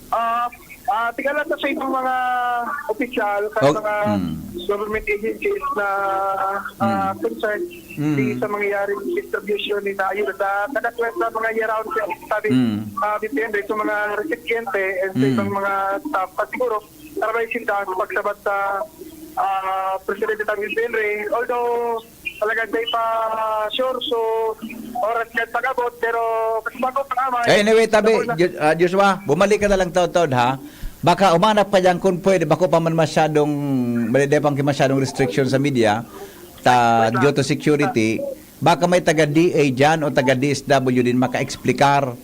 Ah, ah, tingala ta sa ibang mga opisyal, sa Oh, mga mm. government agencies na ah, concerned Mm. di sa mangyayari distribution ni na ayuda sa kada kwenta mga year-round sa sabi Mm. ah, depende sa mga recipiente and sa Mm. ibang mga staff. Kasi siguro, karabay sila sa pagsabat sa ah, Presidente Tangin Henry. Although, talagang di pa sure, so oras ka pag-abot, pero kasi bago pa naman. Eh, anyway, tabi, Tapos na- Jo- ah, Joshua, bumalik ka na lang taud-taud, ha? Baka umanap ka dyan kung pwede, bako pa man masyadong, malide pang masyadong restriction sa media, ta, Wait lang. Due to security, baka may taga D A dyan o taga D S W din maka-explicar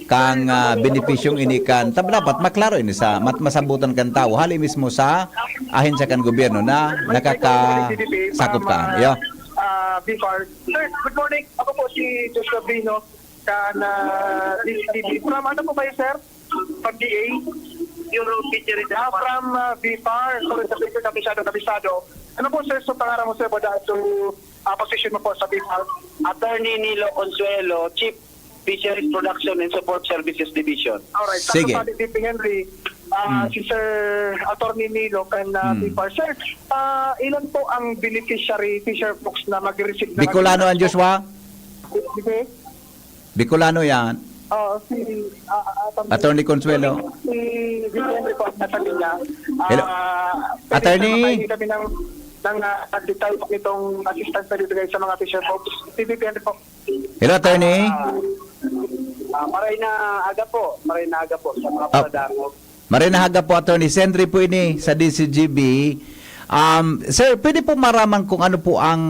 kang ah, benepisyong ini kan. Tab- dapat maklaro ini sa mat masabutan kan tawo. Hali mismo sa ahensya kan gobyerno na nakakasakop kan. Iyo. Ah, B F A R. Sir, good morning. Ako po si Joshua Bino, kan ah, D C D B. From ano po kayo, sir? From D A? Bureau of Fisheries. Ah, from ah, B F A R. Sorry, sa picture, kabisado, kabisado. Ano po, sir, sa pangaran mo, sir, bada to ah, position mo po sa B F A R? Attorney Nilo Consuelo, Chief Fisheries Production and Support Services Division. Alright. Sige. Tapos sabi ni Henry, ah, Mm. si Sir Attorney Nilo kan ah, Mm. B F A R. Sir, ah, ilan po ang beneficiary fisher folks na mag-receive na Bicolano ang Joshua? Sige. Bicolano yan. Oo, si ah, ah, Attorney Consuelo. Si Henry po, nasa linya. Ah, Hello. pwede Attorney? na makahingi kami ng, ng ah, detail po nitong assistance na bibigay sa mga fisher folks. Si Henry po. Hello, attorney. Ah, ah, maray na aga po. Maray na aga po sa mga Ah. paladangog. Maray na aga po, Attorney. Sentry po ini sa D C G B. Um, sir, pwede po maraman kung ano po ang,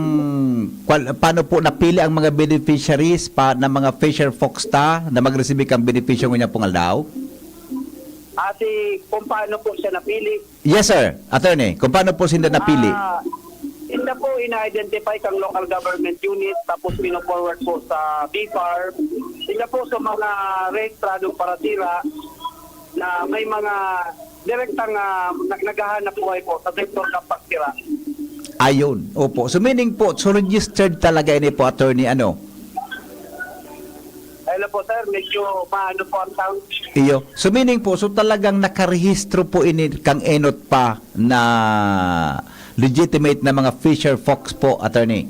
kwal- paano po napili ang mga beneficiaries pa ng mga fisher folks ta na magresibi kang benepisyo ngunyan pong aldaw? Ati kung paano po siya napili. Yes, sir. Attorney, kung paano po sinda napili? Ah, sila po ina-identify kang local government unit, tapos pino-forward po sa B F A R. Sila po sa mga rehistradong paratira na may mga direktang ah, nag- naghahanap buhay po sa sektor ng pagsira. Ayun. Opo. So meaning po, so registered talaga ini po, attorney, ano? Hello po, sir, medyo maano po ang sound. Iyo. So meaning po, so talagang nakarehistro po ini kang enot pa na legitimate na mga fisher folks po, attorney?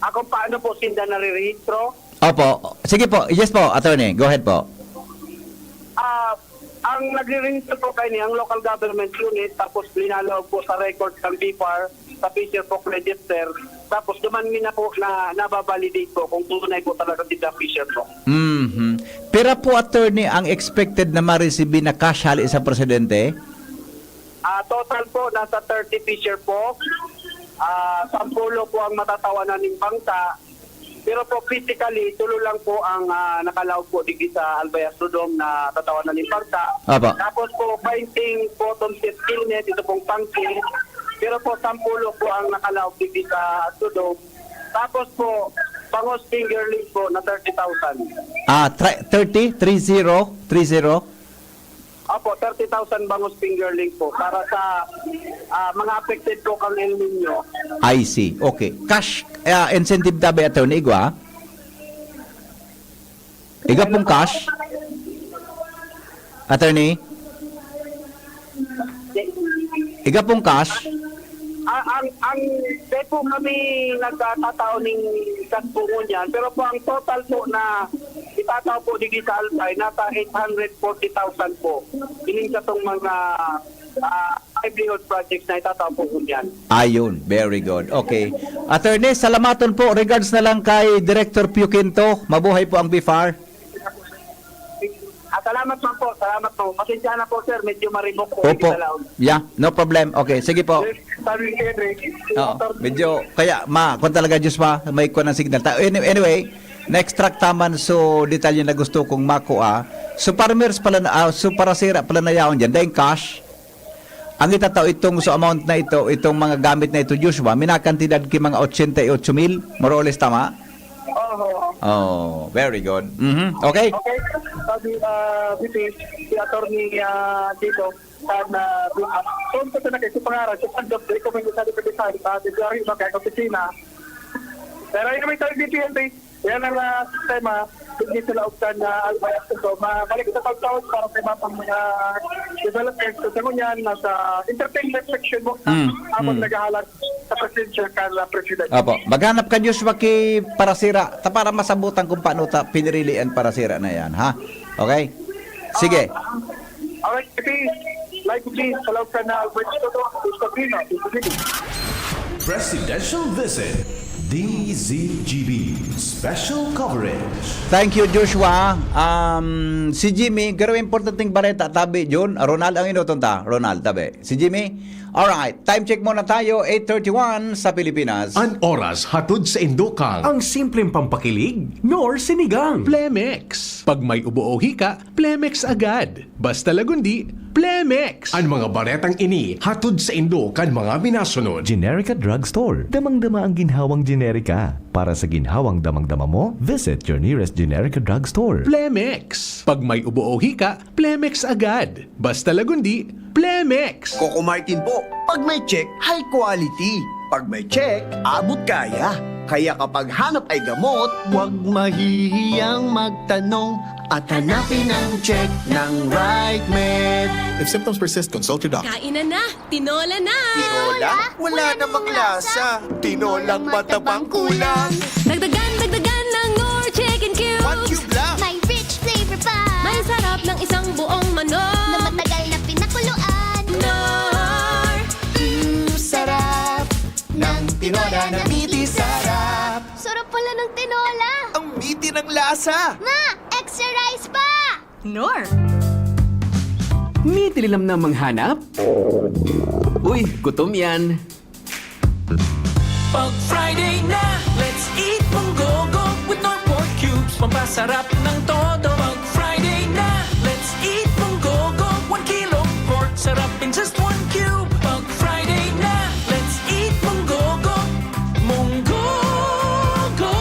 Ako, paano po sinda narirehistro? Opo. Sige po. Yes po, attorney. Go ahead po. Ah, ang nagre-register po kayo niya, ang local government unit, tapos linalaog po sa record ng B F A R, sa Fisher Folk Register, tapos duman mi na po na nababalidate po kung tunay po talaga sila fisher po. Mhm. Pira po, attorney, ang expected na ma-receive na cash hali sa presidente? Ah, total po, nasa thirty fisher po. Ah, sampulo po ang matatawanan ng bangka. Pero po, physically, tulo lang po ang ah, nakalaog po digdi sa Albay Astrodome na tatawanan ng bangka. Apo. Tapos po, painting bottom set helmet, ito pong pangking. Pero po, sampulo po ang nakalaog digdi sa Astrodome. Tapos po, bangus fingerling po na thirty thousand. Ah, tri- thirty? Three zero? Three zero? Opo, thirty thousand bangus fingerling po para sa ah, mga affected po kang El Nino. I see. Okay. Cash ah, incentive tabi, attorney, igwa? Iga pong cash? Attorney? Iga pong cash? Ah, ang ang dahil po kami nagtatao ning kasbungon yan, pero po ang total po na Tataw po digdi sa Albay, nasa eight hundred forty thousand po. Ining sa tong mga ah, livelihood projects na itatao po ngunyan. Ayun, very good. Okay. Attorney, salamaton po. Regards na lang kay Director Pio Quinto. Mabuhay po ang B F A R. Ah, salamat man po, salamat po. Pasensya na po, sir, medyo maribok po. Opo. Sa laog. Yeah, no problem. Okay, sige po. Sir, sabi ni Henry, Oo, medyo, kaya ma, kung talaga Diyos pa, may kuha ng signal. Ta- any- Anyway, na-extract taman so detalye na gusto kong makuha. So farmers pala na, ah, so parasira pala na yaon dyan, dahil cash. Ang itatao itong so amount na ito, itong mga gamit na ito, Joshua, minakantidad ki mga eighty-eight mil, more or less, tama? Oo. Oh, very good. Mhm. Okay? Okay, sabi uh, B P, si attorney uh, dito, sa na uh, kung sa na kayo pangarap, sa pag-recommend sa dito sa sa February, mga opisina. Pero yun may sabi B P, yan ang uh, sistema, hindi sila ugtan na albayas ito. Mabalik sa pagtawag para sa mga pang mga development. So, sa ngunyan, nasa entertainment section mo, Mm, habang mm. naghahalat sa presidential kan uh, president. Opo. Maghanap ka, Joshua, ki parasira. Ta para masabutan kung paano ta pinirili ang parasira na yan, ha? Okay? Sige. Alright, P P, live P P, sa loob ka na Albert Soto, Gusto Pino, Gusto Pino. Presidential Visit, D Z G B, Special Coverage. Thank you, Joshua. Um, si Jimmy, garo importanteng bareta, tabi, Jun. Ronald ang inuton ta. Ronald, tabi. Si Jimmy? Alright, time check muna tayo, eight thirty-one sa Pilipinas. An oras hatod sa indokang. Ang simpleng pampakilig, nor sinigang. Plemex. Pag may ubo o hika, Plemex agad. Basta lagundi, Plemex. An mga baretang ini hatod sa indo kan mga minasunod. Generica Drugstore. Damang-dama ang ginhawang Generica. Para sa ginhawang damang-dama mo, visit your nearest Generica Drugstore. Plemex. Pag may ubo o hika, Plemex agad. Basta lagundi, Plemex. Coco Martin po. Pag may check, high quality. Pag may check, abot kaya. Kaya kapag hanap ay gamot, huwag mahihiyang magtanong at hanapin ang check ng Right Med. If symptoms persist, consult your doctor. Kain na na! Tinola na! Tinola? Wala namang lasa. Tinolang matabang kulang. Dagdagan, dagdagan ng Knorr Chicken Cubes! One cube lang. May rich flavor pa. May sarap ng isang buong manok! Na matagal na pinakuluan. Knorr! Mm, sarap ng tinola na miti sarap. Sarap pala ng tinola. Ang miti ng lasa. Ma, extra rice pa! Knorr! May tinilam na manghanap? Uy, gutom yan. Pag Friday na, let's eat munggogo with Knorr pork cubes. Pampasarap ng todo. Pag Friday na, let's eat munggogo. One kilong pork, sarap in just one cube. Pag Friday na, let's eat munggogo. Munggogo.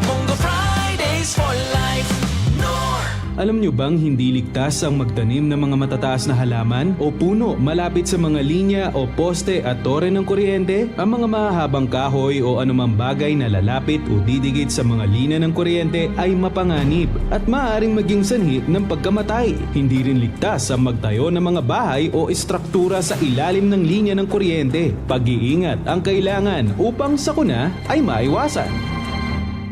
Munggo Fridays for life. Knorr. Alam nyo bang hindi ligtas ang magtanim ng mga matataas na halaman o puno malapit sa mga linya o poste at tore ng kuryente? Ang mga mahahabang kahoy o anumang bagay na lalapit o didikit sa mga linya ng kuryente ay mapanganib at maaaring maging sanhi ng pagkamatay. Hindi rin ligtas ang magtayo ng mga bahay o estruktura sa ilalim ng linya ng kuryente. Pag-iingat ang kailangan upang sakuna ay maiwasan.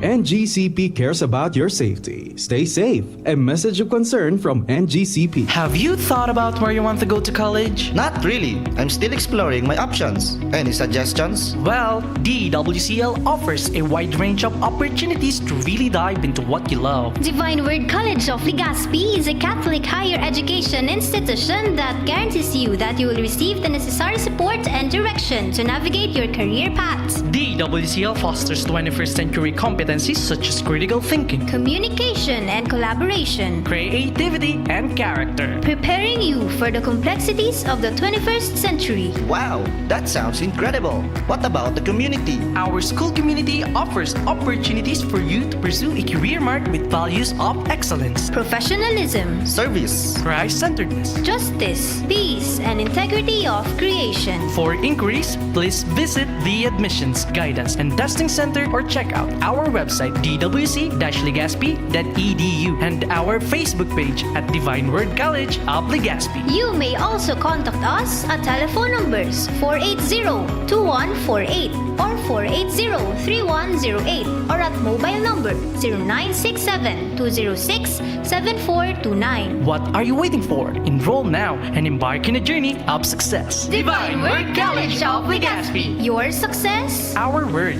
N G C P cares about your safety. Stay safe. A message of concern from N G C P. Have you thought about where you want to go to college? Not really. I'm still exploring my options. Any suggestions? Well, D W C L offers a wide range of opportunities to really dive into what you love. Divine Word College of Legazpi is a Catholic higher education institution that guarantees you that you will receive the necessary support and direction to navigate your career path. D W C L fosters twenty-first century competencies such as critical thinking, Communication and collaboration. Creativity, and character. Preparing you for the complexities of the twenty-first century. Wow, that sounds incredible. What about the community? Our school community offers opportunities for you to pursue a career marked with values of excellence, Professionalism. Service. Christ-centeredness. Justice. Peace and integrity of creation. For inquiries, please visit the Admissions, Guidance, and Testing Center or check out our website. website, d w c dash legazpi dot e d u, and our Facebook page at Divine Word College of Legazpi. You may also contact us at telephone numbers four eight zero, two one four eight or four eight zero, three one zero eight, or at mobile number zero nine six seven, two zero six, seven four two nine. What are you waiting for? Enroll now and embark on a journey of success. Divine Word College of Legazpi. Your success, our word.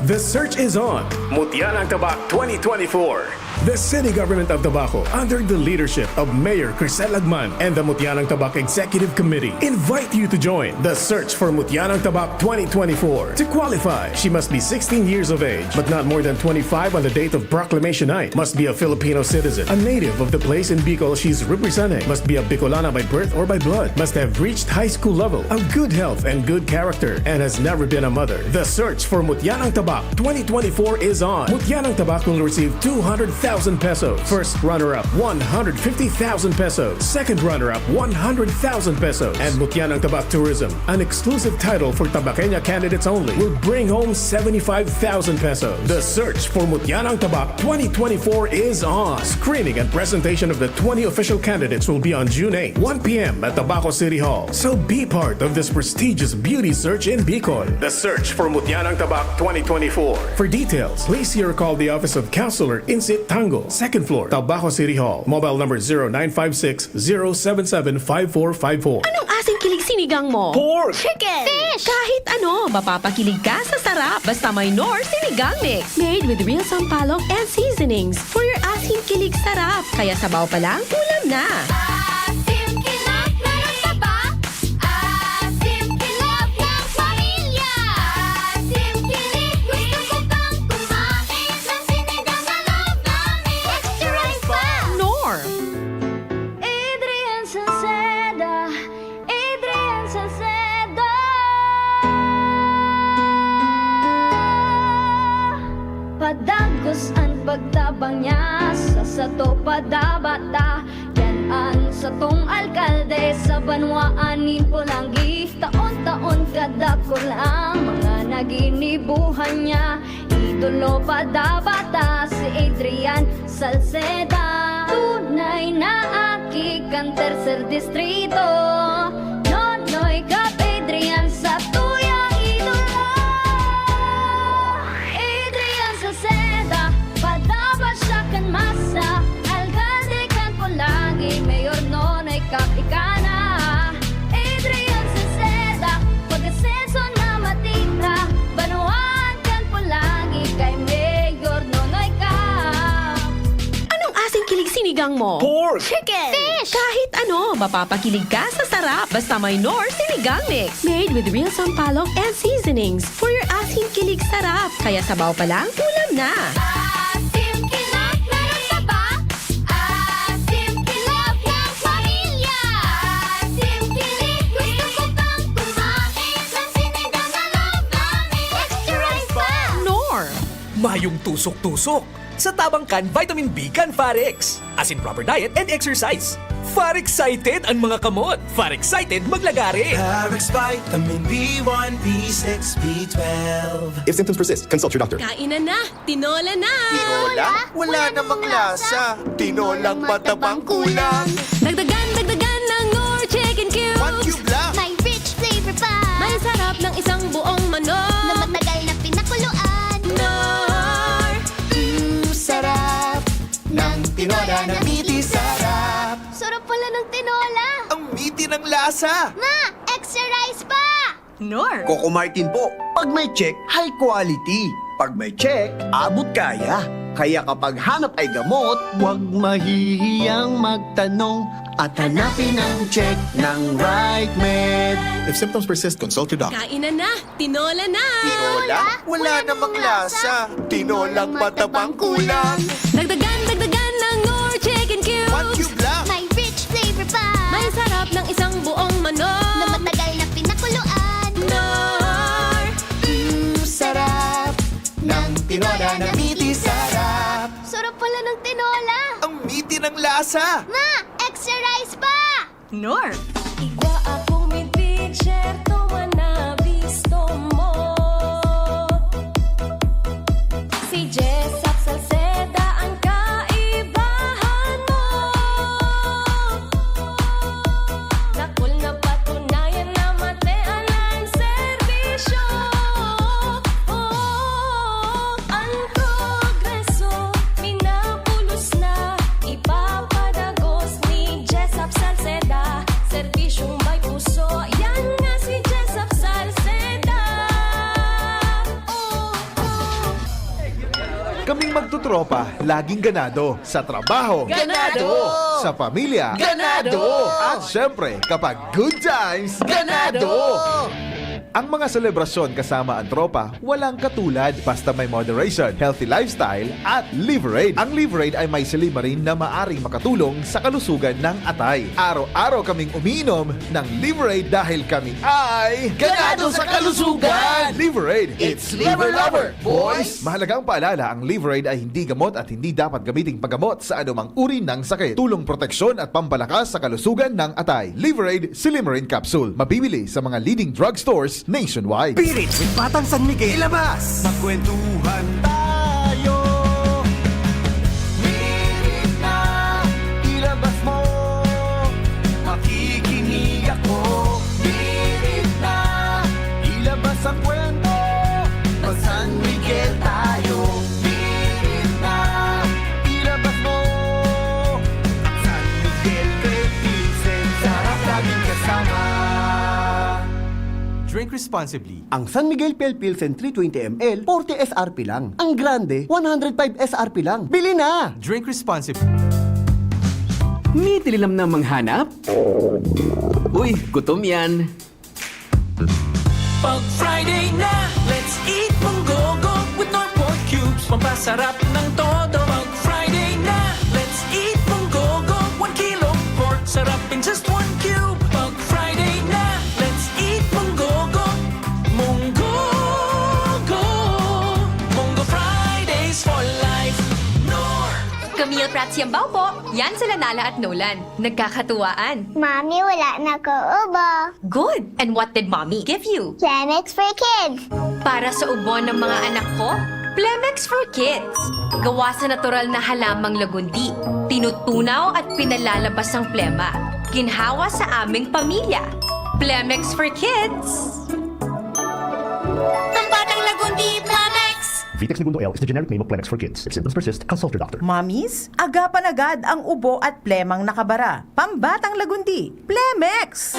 The search is on. Mutya ng Tabak twenty twenty-four. The City Government of Tabaco, under the leadership of Mayor Crisel Agman and the Mutya ng Tabak Executive Committee, invite you to join the search for Mutya ng Tabak twenty twenty-four. To qualify, she must be sixteen years of age, but not more than twenty-five on the date of proclamation night. Must be a Filipino citizen, a native of the place in Bicol she's representing. Must be a Bicolana by birth or by blood. Must have reached high school level, a good health and good character, and has never been a mother. The search for Mutya ng Tabak twenty twenty-four is on. Mutya ng Tabak will receive two hundred thousand pesos. First runner-up, one hundred fifty thousand pesos. Second runner-up, one hundred thousand pesos. And Mutya ng Tabak Tourism, an exclusive title for Tabaqueña candidates only, will bring home seventy-five thousand pesos. The search for Mutya ng Tabak twenty twenty-four is on. Screening and presentation of the twenty official candidates will be on June eight, one p m at Tabaco City Hall. So be part of this prestigious beauty search in Bicol. The search for Mutya ng Tabak twenty twenty-four. For details, please see or call the office of Councilor Insit Tango, second floor, Tabaco City Hall. Mobile number zero nine five six, zero seven seven, five four five four. Anong asing kilig sinigang mo? Pork! Chicken! Fish! Kahit ano, mapapakilig ka sa sarap. Basta may Knorr Sinigang Mix. Made with real sampalok and seasonings. For your asing kilig sarap. Kaya sabaw pa lang, ulam na. Asim kilig na ng taba. Asim kilig ng pamilya. Asim kilig, gusto ko pang kumain ng sinigang na loob namin. Extra rice pa! Knorr! Adrian Salceda, Adrian Salceda. Padagos an pagtabang niya sa sato padabata. Yan an satong alkalde sa banwaan nin Polangui. Taon-taon kadakul ang mga naginibuhan niya. Idolo padabata si Adrian Salceda. Tunay na aki kan Tercer Distrito. Nonoy Cap Adrian, satuyang idolo. Adrian Salceda, padaba siya kan masa. Alkalde kan Polangui, Mayor Nonoy Cap ika na. Adrian Salceda, pag-asenso na matita. Banwaan kan Polangui kay Mayor Nonoy Cap. Anong asing kilig sinigang mo? Pork! Chicken! Fish! Kahit ano, mapapakilig ka sa sarap. Basta may Knorr Sinigang Mix. Made with real sampalok and seasonings. For your asing kilig sarap. Kaya sabaw pa lang, ulam na. Asim kilig na ng taba. Asim kilig ng pamilya. Asim kilig, gusto ko pang kumain ng sinigang na loob namin. Extra rice pa! Knorr! Mayong tusok-tusok sa tabang kan vitamin B kan Farex. As in proper diet and exercise. Far excited an mga kamot. Far excited maglagare. Farex Vitamin B one, B six, B twelve. If symptoms persist, consult your doctor. Kainan na! Tinola na! Tinola? Wala namang lasa. Tinolang matabang kulang. Dagdagan, dagdagan ng Knorr Chicken Cubes. One cube lang. May rich flavor pa. May sarap ng isang buong manok. Na matagal na pinakuluan. Knorr! Mm, sarap ng tinola na miti sarap. Sarap pala ng tinola. Ang miti ng lasa. Ma, extra rice pa! Knorr. Coco Martin po. Pag may check, high quality. Pag may check, abot kaya. Kaya kapag hanap ay gamot, huwag mahihiyang magtanong at hanapin ang check ng right med. If symptoms persist, consult your doctor. Kainan na! Tinola na! Tinola? Wala namang lasa. Tinolang matabang kulang. Dagdagan, dagdagan ng Knorr Chicken Cubes. One cube lang. May rich flavor pa. May sarap ng isang buong manok. Na matagal na pinakuluan. Knorr. Mm, sarap ng tinola na miti sarap. Sarap pala ng tinola. Ang miti ng lasa. Ma, extra rice pa! Knorr. Igwa akong miti, tiyerto man na bisto mo. Kaming magtutropa, laging ganado. Sa trabaho, Ganado! Sa pamilya, Ganado! At syempre, kapag good times, Ganado! Ang mga selebrasyon kasama ang tropa, walang katulad. Basta may moderation, healthy lifestyle, at Liverade. Ang Liverade ay may silymarin na maaring makatulong sa kalusugan ng atay. Araw-araw kaming umiinom ng Liverade dahil kami ay Ganado sa kalusugan! Liverade, it's Liver Lover, boys! Mahalagang paalala, ang Liverade ay hindi gamot at hindi dapat gamiting paggamot sa anumang uri ng sakit. Tulong proteksyon at pampalakas sa kalusugan ng atay. Liverade Silymarin Capsule. Mabibili sa mga leading drugstores nationwide. Spirit with Batang San Miguel. Ilabas! Magkwentuhan tayo. Minit na, ilabas mo. Makikinig ako. Minit na, ilabas ang kwento. Mag San Miguel tayo. Minit na, ilabas mo. San Miguel Pale Pilsen, sarap laging kasama. Drink responsibly. Ang San Miguel Pale Pilsen three twenty M L, forty S R P lang. Ang grande, one hundred five S R P lang. Bili na! Drink responsibly. May tinilam na manghanap? Uy, gutom yan. Pag Friday na, let's eat Munggogo with Knorr pork cubes. Pampasarap ng todo. Pag Friday na, let's eat Munggogo. One kilo pork, sarap in just one cube. Pag Friday na, let's eat Munggogo. Munggogo. Munggo Fridays for life. Knorr. Camille Prats Yambao po. Yan sila Nala at Nolan. Nagkakatuwaan. Mami, wala na ko ubo. Good! And what did Mommy give you? Plemex for Kids. Para sa ubo ng mga anak ko, Plemex for Kids. Gawa sa natural na halamang lagundi. Tinutunaw at pinalalabas ang plema. Ginhawa sa aming pamilya. Plemex for Kids. Ang batang lagundi, Plemex! Vitex Negundo L is the generic name of Plemex for Kids. If symptoms persist, consult your doctor. Mommies, agapan agad ang ubo at plemang nakabara. Pambatang lagundi, Plemex!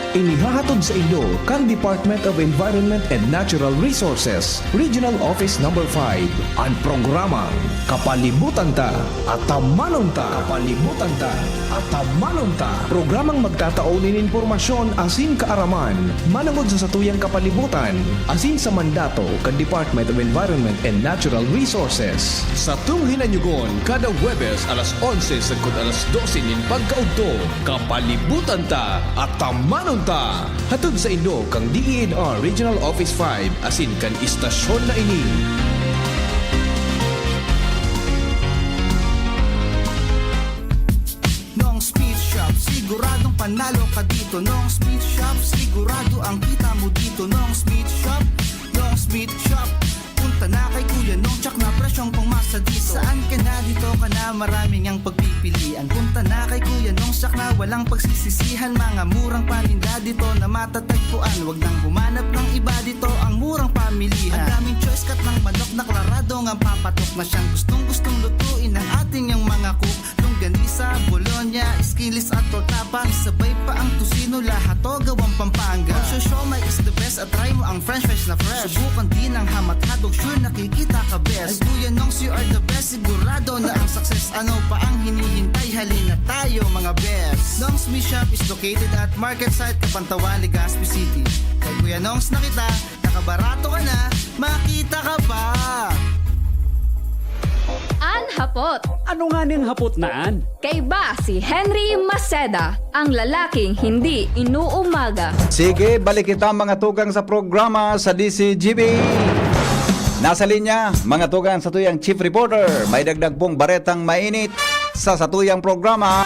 Inihahatod sa inyo kan Department of Environment and Natural Resources, Regional Office Number five, an programang Kapalibutan Ta, Atamanon Ta. Kapalibutan Ta, Atamanon Ta. Programang magtatao nin impormasyon asin kaaraman manongod sa satuyang kapalibutan asin sa mandato kan Department of Environment and Natural Resources. Satong hinanyugon kada Huwebes alas onse sagkod alas dose nin pagkaudto, Kapalibutan Ta, Atamanon Ta. Hatod sa inyo kan D E N R Regional Office five asin kan istasyon na ini. Nong's Meat Shop, siguradong panalo ka dito. Nong's Meat Shop, sigurado ang kita mo dito. Nong's Meat Shop, Nong's Meat Shop. Punta na kay Kuya Nong, tsak na presyong pangmasa dito. Saan ka na, dito ka na, maraming ang pagpipilian. Punta na kay Kuya Nong, tsak na walang pagsisisihan. Mga murang paninda dito na matatagpuan. Wag nang humanap ng iba, dito ang murang pamilihan. Ang daming choice cut ng manok na klaradong ang papatok na siyang gustong-gustong lutuin ng ating yang mga cook. Longganisa, bologna, skinless at torta pa. Isabay pa ang tocino, lahat to gawang Pampanga. Ang siomai is the best at try mo ang french fries na fresh. Subukan din ang ham at hotdog, sure nakikita ka best. Ay Kuya Nongs, you are the best, sigurado na ang success. Ano pa ang hinihintay? Halina tayo mga best. Nongs Meat Shop is located at Market Site, Kapantawan, Legazpi City. Kay Kuya Nongs na kita, nakabarato ka na, makita ka pa! An hapot. Ano nga ning hapot na an? Kaiba si Henry Maceda, ang lalaking hindi inuumaga. Sige, balik kita, mga tugang, sa programa sa D C G B. Nasa linya, mga tugang, satuyang chief reporter. May dagdag pong baretang mainit sa satuyang programa.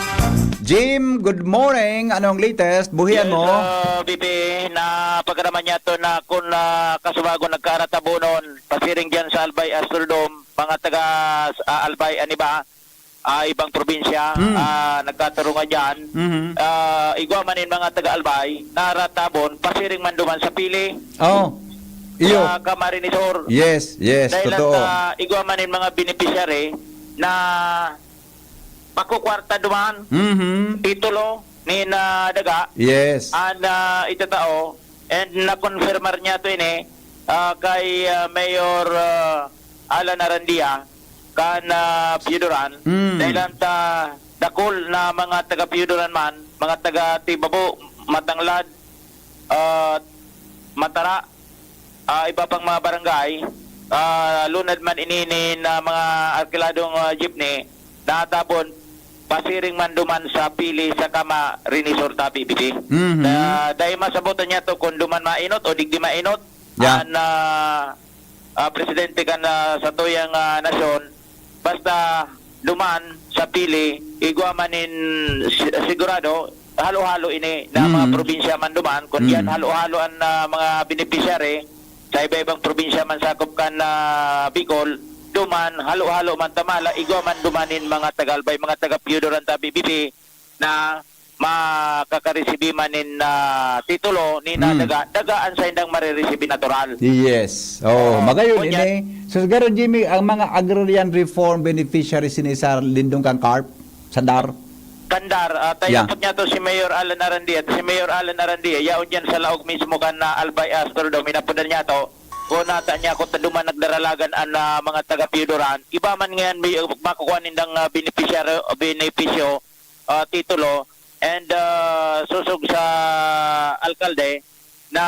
Jim, good morning. Anong latest? Buhian Yes, mo? ah, B P, napagaraman niya to na kung, ah, kasubago nagkaratabonon, pasiring dyan sa Albay Astrodome, mga taga, ah, Albay, ano ba? Ah, ibang probinsya, Hmm. ah, nagkatarungan dyan. Mhm. Ah, igwa man in mga taga Albay, naratabon, pasiring man duman sa Pili, Oh. Iyo. sa Camarines Sur. Yes, yes, Dahil totoo. at, ah, igwa man in mga beneficiary na makukwarta duman, Mhm. titulo ni na daga, Yes. an, ah, itatao, and na-confirmar niya to ini, ah, kay, ah, Mayor, ah, Alan Arandia, kan, ah, Piyudoran. Mm. Dahil ang ta-, dakul na mga taga Piyudoran man, mga taga Tibabo, Matanglad, ah, Matara, ah, iba pang mga barangay, ah, lunad man ini nin, ah, mga arkiladong, ah, jeepney, natabon, pasiring man duman sa pili sa kama rinisor tabi, bibi. Mhm. Na, dahil masabotan niya to kung duman mainot o digdi mainot, Yeah. an, ah, ah, presidente kan, ah, satuyang, ah, nasyon, basta duman sa pili, igwa man nin si-, sigurado, halo-halo ini na mga Mm. probinsya man duman, kun Mm. diyan halo-halo an, ah, mga beneficiary, sa iba-ibang probinsya man sakop kan, ah, Bicol, duman, halo-halo man ta mala, igwa man duman nin mga taga-Albay, mga taga-Piyudoran tabi, bibi, na makakaresibi man nin, ah, titulo, ni na Mm. daga, daga an saindang mareresibin natural. Yes. Oh, Oo. magayon Ngunyan ini. So, siguro, Jimmy, ang mga agrarian reform beneficiaries ini sa lindong kan CARP, sa DAR? Kan DAR, ah, tayo Yeah. po niya to si Mayor Alan Arandia. Si Mayor Alan Arandia, yaon dyan sa laog mismo kan, ah, Albay Astrodome. Inapodan niya to. Kung nata niya, kung duman nagdaralagan an, ah, mga taga-Piyudoran, iba man ngayon may makukuha nindang, ah, beneficiaryo, benepisyo, ah, titulo, and, ah, sosog sa alkalde na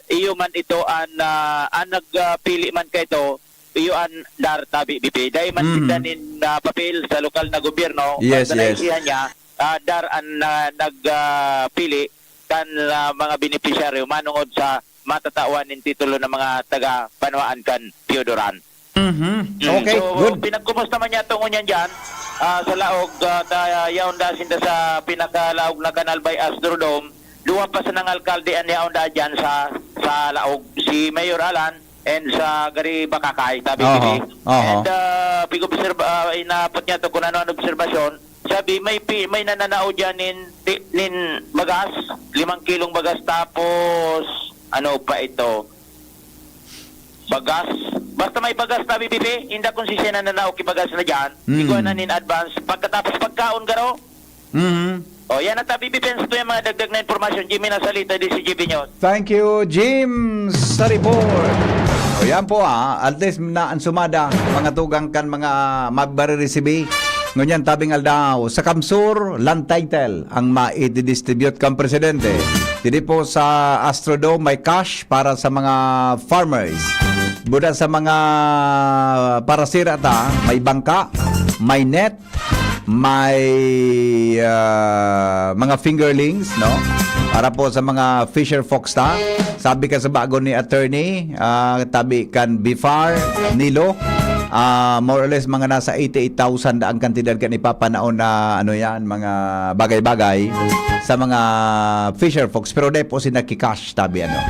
iyo man ito an, ah, an nagpili man kaito, iyo an DAR tabi, bibi. Dai man Mhm. sinda nin, ah, papel sa lokal na gobyerno, Yes, basta yes. naisihan niya, ah, DAR an, ah, nag, ah, pili kan, ah, mga benepisyaryo manongod sa matatawan nin titulo ng mga taga-banwaan kan Piyudoran. Mhm. Mm. Okay, So, good. pinagkumusta man niya to ngunyan dyan, ah, sa laog, ah, ta-, yaon da sinda sa pinakalaog na kan Albay Astrodome. Duwa pa sanang alkalde an yaon da dyan sa, sa laog. Si Mayor Alan and sa Gary Bakakay, tabi Oho, bibi. oho. And, ah, pig-obserba-, ah, inapot niya to kung ano an obserbasyon. Sabi, may pi-, may nananao dyan nin, ti-, nin bagas, limang kilong bagas, tapos, ano pa ito? Bagas. Basta may bagas, tabi bibi, inda kung si siya nananao ki bagas na dyan, Mm. igwa na nin advance. Pagkatapos pagkaon, garo? Mhm. O, yan ang tabi bibi, yan sa tuyang mga dagdag na impormasyon. Jimmy Nasalita, D C G B News. Thank you, Jim, sa report. O, yan po, ah. At least na ang sumada, mga tugang kan mga mabariresibi. Ngunyan, tabing aldaw, sa Kamsur, land title ang maididistribute kan presidente. Didi po sa Astrodome, may cash para sa mga farmers. Buda sa mga parasira ta, may bangka, may net, may, ah, mga fingerlings, no? Para po sa mga fisher folks ta. Sabi ka sa bago ni attorney, ah, tabi kan BIFAR, Nilo, ah, more or less mga nasa eighty-eight thousand ang kantidad kan ipapanaon na, ano yan, mga bagay-bagay sa mga fisher folks. Pero dai po sila ki-cash, tabi, ano.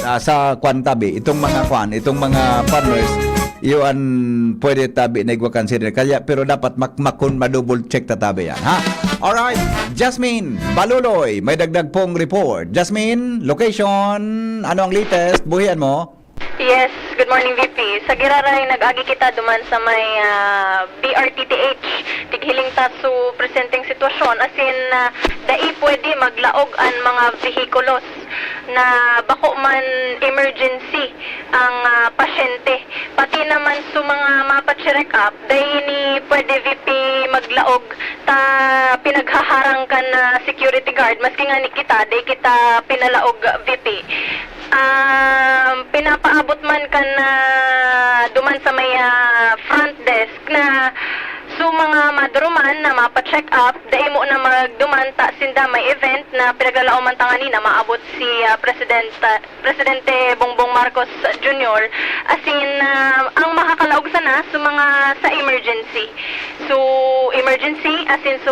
Ah, sa kwan, tabi, itong mga kwan, itong mga farmers, iyo an pwede tabi na igwa consider. Kaya, pero dapat makmakon, ma-double check ta tabi yan, ha? Alright, Jasmine Baluloy, may dagdag pong report. Jasmine, location, ano ang latest? Buhian mo? Yes, good morning, V P. Sa Giraray, nag-agi kita duman sa may, ah, B R T T H. Tighiling ta su presenteng sitwasyon, asin, ah, dai pwede maglaog an mga vehikulos na bako man emergency ang, ah, pasyente. Pati naman su mga mapa-check up, dai ini pwede, V P, maglaog ta pinaghaharang kan, ah, security guard, maski ngani kita, dai kita pinalaog, V P. Um, pinapaabot man kan, ah, duman sa may, ah, front desk na su mga maduruman na mapa-check up, dai mo na magduman ta sinda may event na pinaglalaoman ta ngani na maabot si, ah, President, ah, Presidente Bongbong Marcos Junior. Asin, ah, ang makakalaog sana su mga sa emergency. Su emergency, asin su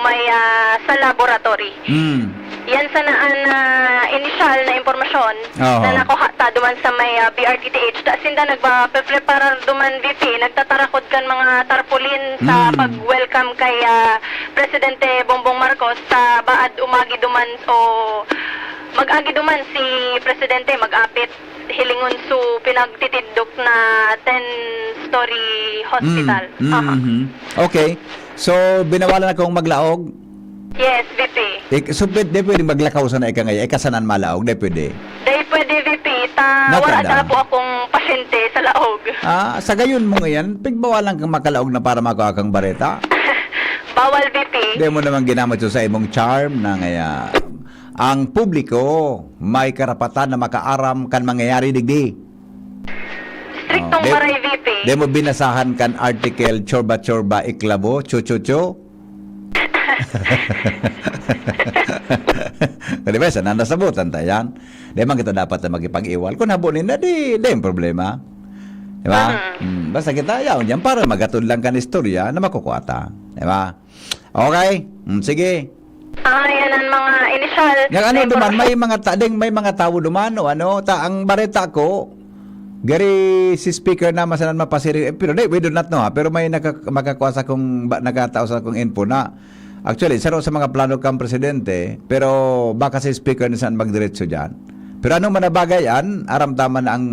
may, ah, sa laboratory. Mm. Yan sana an, ah, inisyal na impormasyon Oo. na nakuha ta duman sa may, ah, B R T T H. Ta sinda nagpapreparar duman, V P, nagtatarakod kan mga tarpaulin sa Mm. pag-welcome kay, ah, Presidente Bongbong Marcos sa baad umagi duman o mag-agi duman si Presidente, mag-apit hilingon su pinagtitindog na ten-story hospital. Mm, mm, Aha. mhm. Okay. So, binawalan akong maglaog? Yes, V P. Ik-, so, pwede, di pwede maglakaw sana ika ngayon? Ika sana an malaog? Di pwede? Di pwede, V P. Ta, Nata wala daw. Daw po akong pasyente sa laog. Ah, sa gayon mo ngayon, pigbawalan kang makalaog na para makua kang bareta. Bawal, V P. Di mo naman ginamit sa imong charm na ngaya. Ang publiko may karapatan na makaaram kan mangyayari digdi. Striktong Oh, di- baray, V P. Di mo binasahan kan article, chorba-chorba, iklabo, chu-chu-chu? Di ba, sa nanasabutan ta yan? Di man kita dapat na makipag-iwal. Kung habo ninda, di, di yung problema. Di ba? Mm, basta kita, yaon yan, para magatod lang kan istorya na makukuha ta. Di ba? Okay? Mm, sige. Ah, yan ang mga initial. Nga ano na duman, impormasyon. May mga ta-, ding may mga tawo duman o ano, ta ang bareta ko, gari si speaker na masanan mapasiri, eh, pero di, we do not know ha, pero may naka, makakwa sa kung ba, nakatao sa kung info na. Actually, saro sa mga plano kang presidente, pero baka si speaker na saan magdiretso diyan. Pero ano man na bagay an, aram tama na ang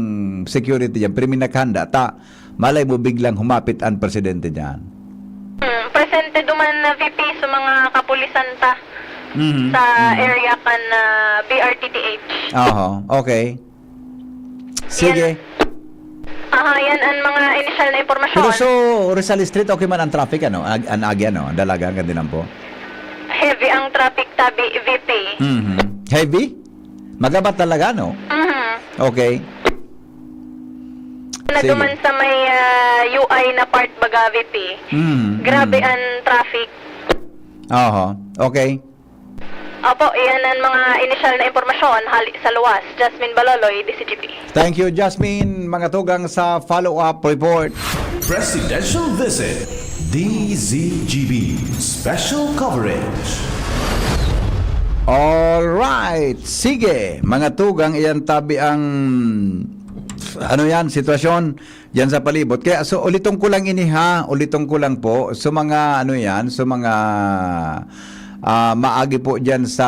security diyan, pero may naghanda ta, malay mo biglang humapit ang presidente diyan. Hmm, presente duman na V P sa mga kapulisan ta Mhm, sa mhm. area kan ah, B R T T H. Oho, okay. Sige. Aha, yan ang mga initial na impormasyon. Pero so, Rizal Street, okay man ang traffic, ano? Ag an agi, ano? Dalagan, kan dinampo. Heavy ang traffic tabi, V P. Mhm. Heavy? Magabat talaga, no? Mhm. Okay. Na Sige. duman sa may ah, U I na part baga, V P. Mhm, Grabe mhm. ang traffic. Oho. Okay. Opo, iyan ang mga initial na impormasyon hali sa luwas. Jasmine Baloloy, D Z G B. Thank you, Jasmine. Mga tugang sa follow-up report. Presidential Visit, D Z G B Special Coverage. All right. Sige, mga tugang, iyan tabi ang, ano yan, sitwasyon diyan sa palibot. Kaya, so, uliton ko lang ini, ha, uliton ko lang po, so mga, ano yan, so mga ah, maagi po diyan sa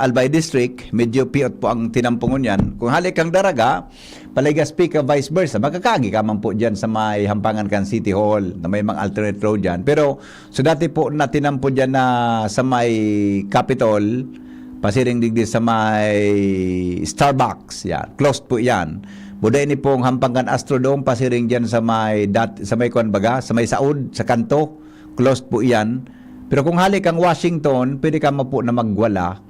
Albay District, medyo piot po ang tinampungon yan. Kung hali kang Daraga, Paligaspi ka, vice versa, makakaagi ka man po diyan sa may hampangan kan City Hall na may mga alternate road diyan. Pero so dati po na tinampo diyan na sa may Capitol, pasiring digdi sa may Starbucks, yan. Closed po yan. Buda ini pong hampang kan Astrodome, pasiring diyan sa may, dat, sa may kwan baga, sa may saod, sa kanto, closed po yan. Pero kung hali kang Washington, pwede ka man po na magwala,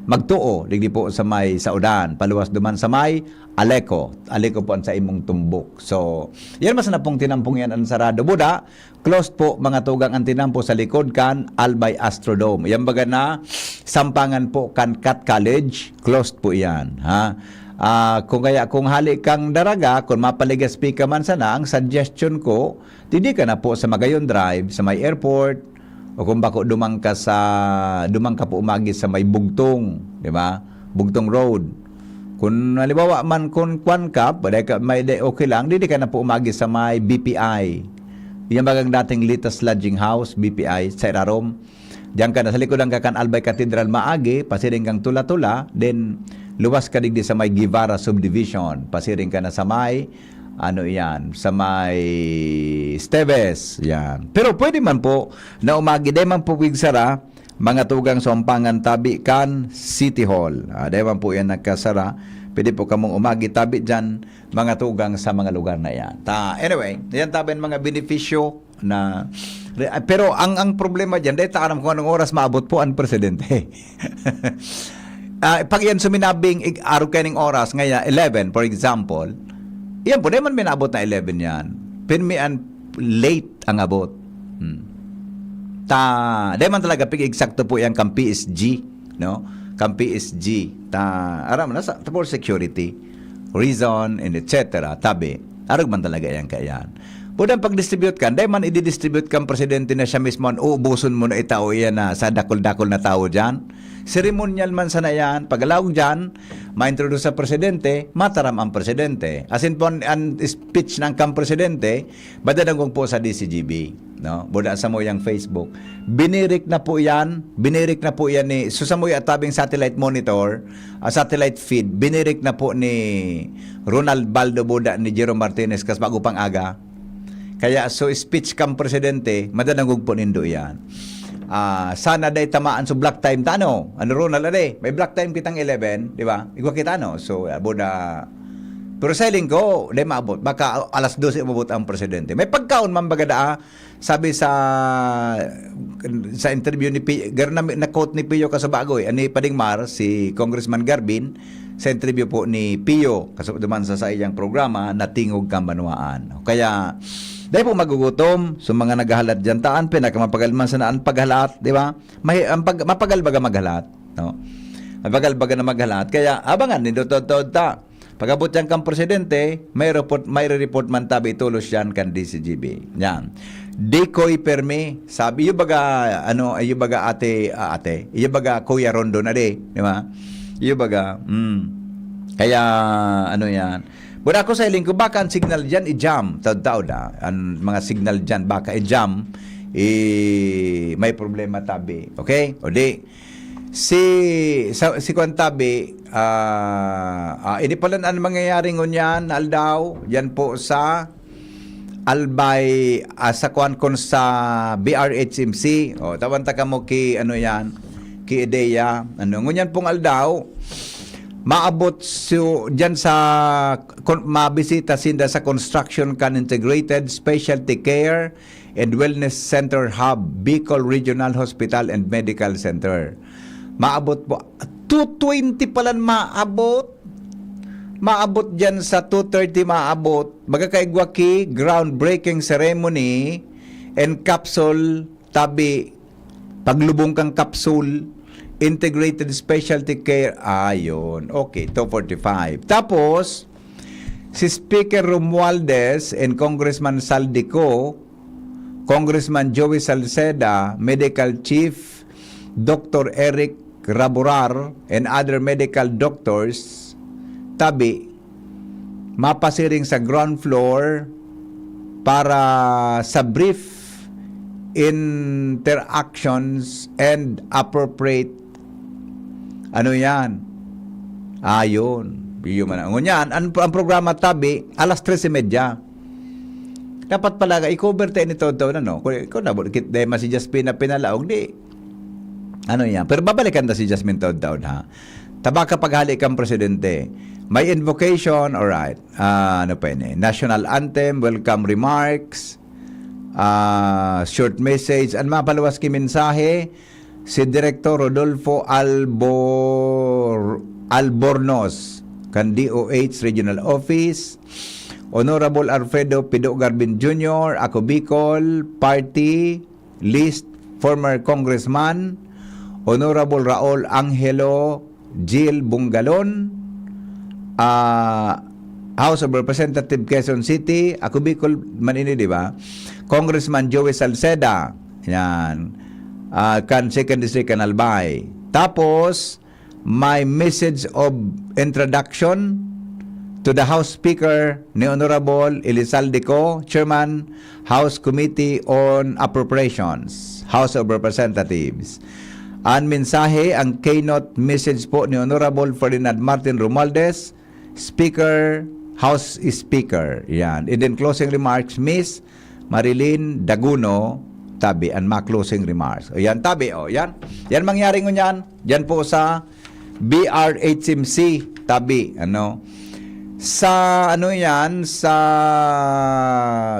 magtuo, digdi po sa may saodan, paluwas duman sa may Aleco. Aleco po ang sa imong tumbok. So, yan mas na pong tinampong yan ang sarado. Buda, closed po mga tugang ang tinampo sa likod kan Albay Astrodome. Yan baga na sampangan po kan Cat College, closed po yan. Ha? Ah, kung kaya, kung hali kang Daraga, kung mapaligaspi ka man sana, ang suggestion ko, didi ka na po sa Magayon Drive, sa may airport, o kung bako dumang ka sa, dumang ka po umagi sa may Bugtong, di ba? Bugtong Road. Kung halimbawa man, kung kwan ka, pwede ka, may de, okay lang, didi ka na po umagi sa may B P I. Yan bagang dating Litas Lodging House, B P I, sa Irarom. Diyan ka na, sa likod ang Kakan Albay Cathedral, maagi, pasiring kang Tula-Tula, then luwas ka digdi sa may Guevara Subdivision, pasiring ka na sa may, ano iyan, sa may Esteves, yan. Pero pwede man po na umagi, dai man po pigsara, mga tugang sa Umpangan tabi kan City Hall. Ah, dai man po yan nagkasara. Pwede po kamong umagi tabi dyan, mga tugang sa mga lugar na yan. Ta, anyway, yan tabi ang mga benepisyo na, re-, pero ang, ang problema dyan, dai ta aram kung anong oras maabot po ang presidente. Ah, pag yan suminabing ig-, arog kayo ng oras, ngaya eleven, for example, yan po, dai man minaabot na eleven yan. Pirmi an late ang abot. Hmm. Ta, dai man talaga pig-eksakto po yan kang P S G, no? Kang P S G. Ta, aram na sa, for security reason and et cetera. Tabi, arog man talaga yan kaya yan. Pwede ang pag-distribute kan, dai man i-distribute kang presidente na siya mismo ang uubuson mo na itao iyan na sa dakol-dakol na tao dyan. Seremonyal man sana yan, pagalaog dyan, ma-introduce sa presidente, mataram ang presidente. Asin po ang, ang speech ng kang presidente, madadangog po sa D Z G B, no? Buda sa mo yang Facebook. Binirik na po yan, binirik na po yan ni, so sa mo yung atabing satellite monitor, ah, satellite feed, binirik na po ni Ronald Baldo Buda ni Jerome Martinez kas bago pang aga. Kaya so speech kang presidente, madadangog po nindo yan. Ah, sana day tamaan so block time ta, ano? Ano, Ronald, ade? May block time kitang eleven, di ba? Igwa kita, no? So, ah, Buda, Pero sa hiling ko, di maabot. Baka alas dose umabot ang presidente. May pagkaon man baga daa. Sabi sa sa interview ni Pi-, gar-, na, na-quote ni Pio Casubago, eh, ni Pading Mar, si Congressman Garbin, sa interview po ni Pio, kaso duman sa saiyang programa, Natingog Kan Banwaan. Kaya, dahil po magugutom, so mga naghahalat dyan, taan, pinakamapagal man sana ang paghalat, di ba? Mahi-, ang pag-, mapagal baga maghalat, no? Mapagal baga na maghalat. Kaya, abangan, nindot-tot ta. Pag-abot yan kan presidente, may report, may report man tabi tolos yan kan D C G B. Yan. Decoy permi, sabi, iyo baga, ano, iyo baga ate, ah, ate, iyo baga Kuya Rondo na di, di ba? Iyo baga, mm. Kaya, ano yan. But ako sa hiling ko, baka ang signal dyan, i-jam. Taod-taod, ah. Ang mga signal dyan, baka i-jam, eh, may problema tabi. Okay? O di, si, sa, si Kwan tabi, ah, ah, ini pala an mangyayari ngunyan na aldaw, yan po sa Albay, ah, sa Kwan kon sa B R H M C. O, tawan ta kamo ki, ano yan, ki ideya. Ano, ngunyan pong aldaw, maabot su-, dyan sa, kon-, mabisita sinda sa construction kan Integrated Specialty Care and Wellness Center Hub, Bicol Regional Hospital and Medical Center. Maabot po, two twenty palan maabot. Maabot dyan sa two thirty maabot. Magkakaigwa ki groundbreaking ceremony and capsule tabi, paglubong kang capsule, integrated specialty care. Ayun. Okay, two forty-five. Tapos, si Speaker Romualdez and Congressman Saldico, Congressman Joey Salceda, Medical Chief Doctor Eric Raburar, and other medical doctors, tabi, mapasiring sa ground floor para sa brief interactions and appropriate, ano yan? Ayun. Iyo man. Ngunyan, ang, ang programa tabi, alas tres y media. Dapat pala, i-cover tayo nito, taon, ano? Kung, kung nabot, kit, dahil si Jasmine na pinalaog, di. Ano yan? Pero babalikan na si Jasmine taon-taon, ha? Tabaka paghali kang presidente. May invocation, alright. Ah, ano pa yun eh? National anthem, welcome remarks, ah, short message, ang mga paluwas ki mensahe, si Direktor Rodolfo Albor-, Albornoz, kan D O H Regional Office, Honorable Alfredo Pido Garbin Junior, Ako Bicol, Party List, former Congressman, Honorable Raul Angelo Gil Bungalon, ah, House of Representative Quezon City, Ako Bicol man ini, di ba? Congressman Joey Salceda, yan. Ah, kan Second District kan Albay. Tapos, may message of introduction to the House Speaker ni Honorable Elizalde Co, Chairman, House Committee on Appropriations, House of Representatives. Ang mensahe, ang keynote message po ni Honorable Ferdinand Martin Romualdez, Speaker, House Speaker. Yan. And then closing remarks, Miss Marilyn Daguno, tabi, ang mga closing remarks. O yan, tabi, o yan. Yan mangyari ngunyan. Yan po sa B R H M C, tabi, ano. Sa, ano yan, sa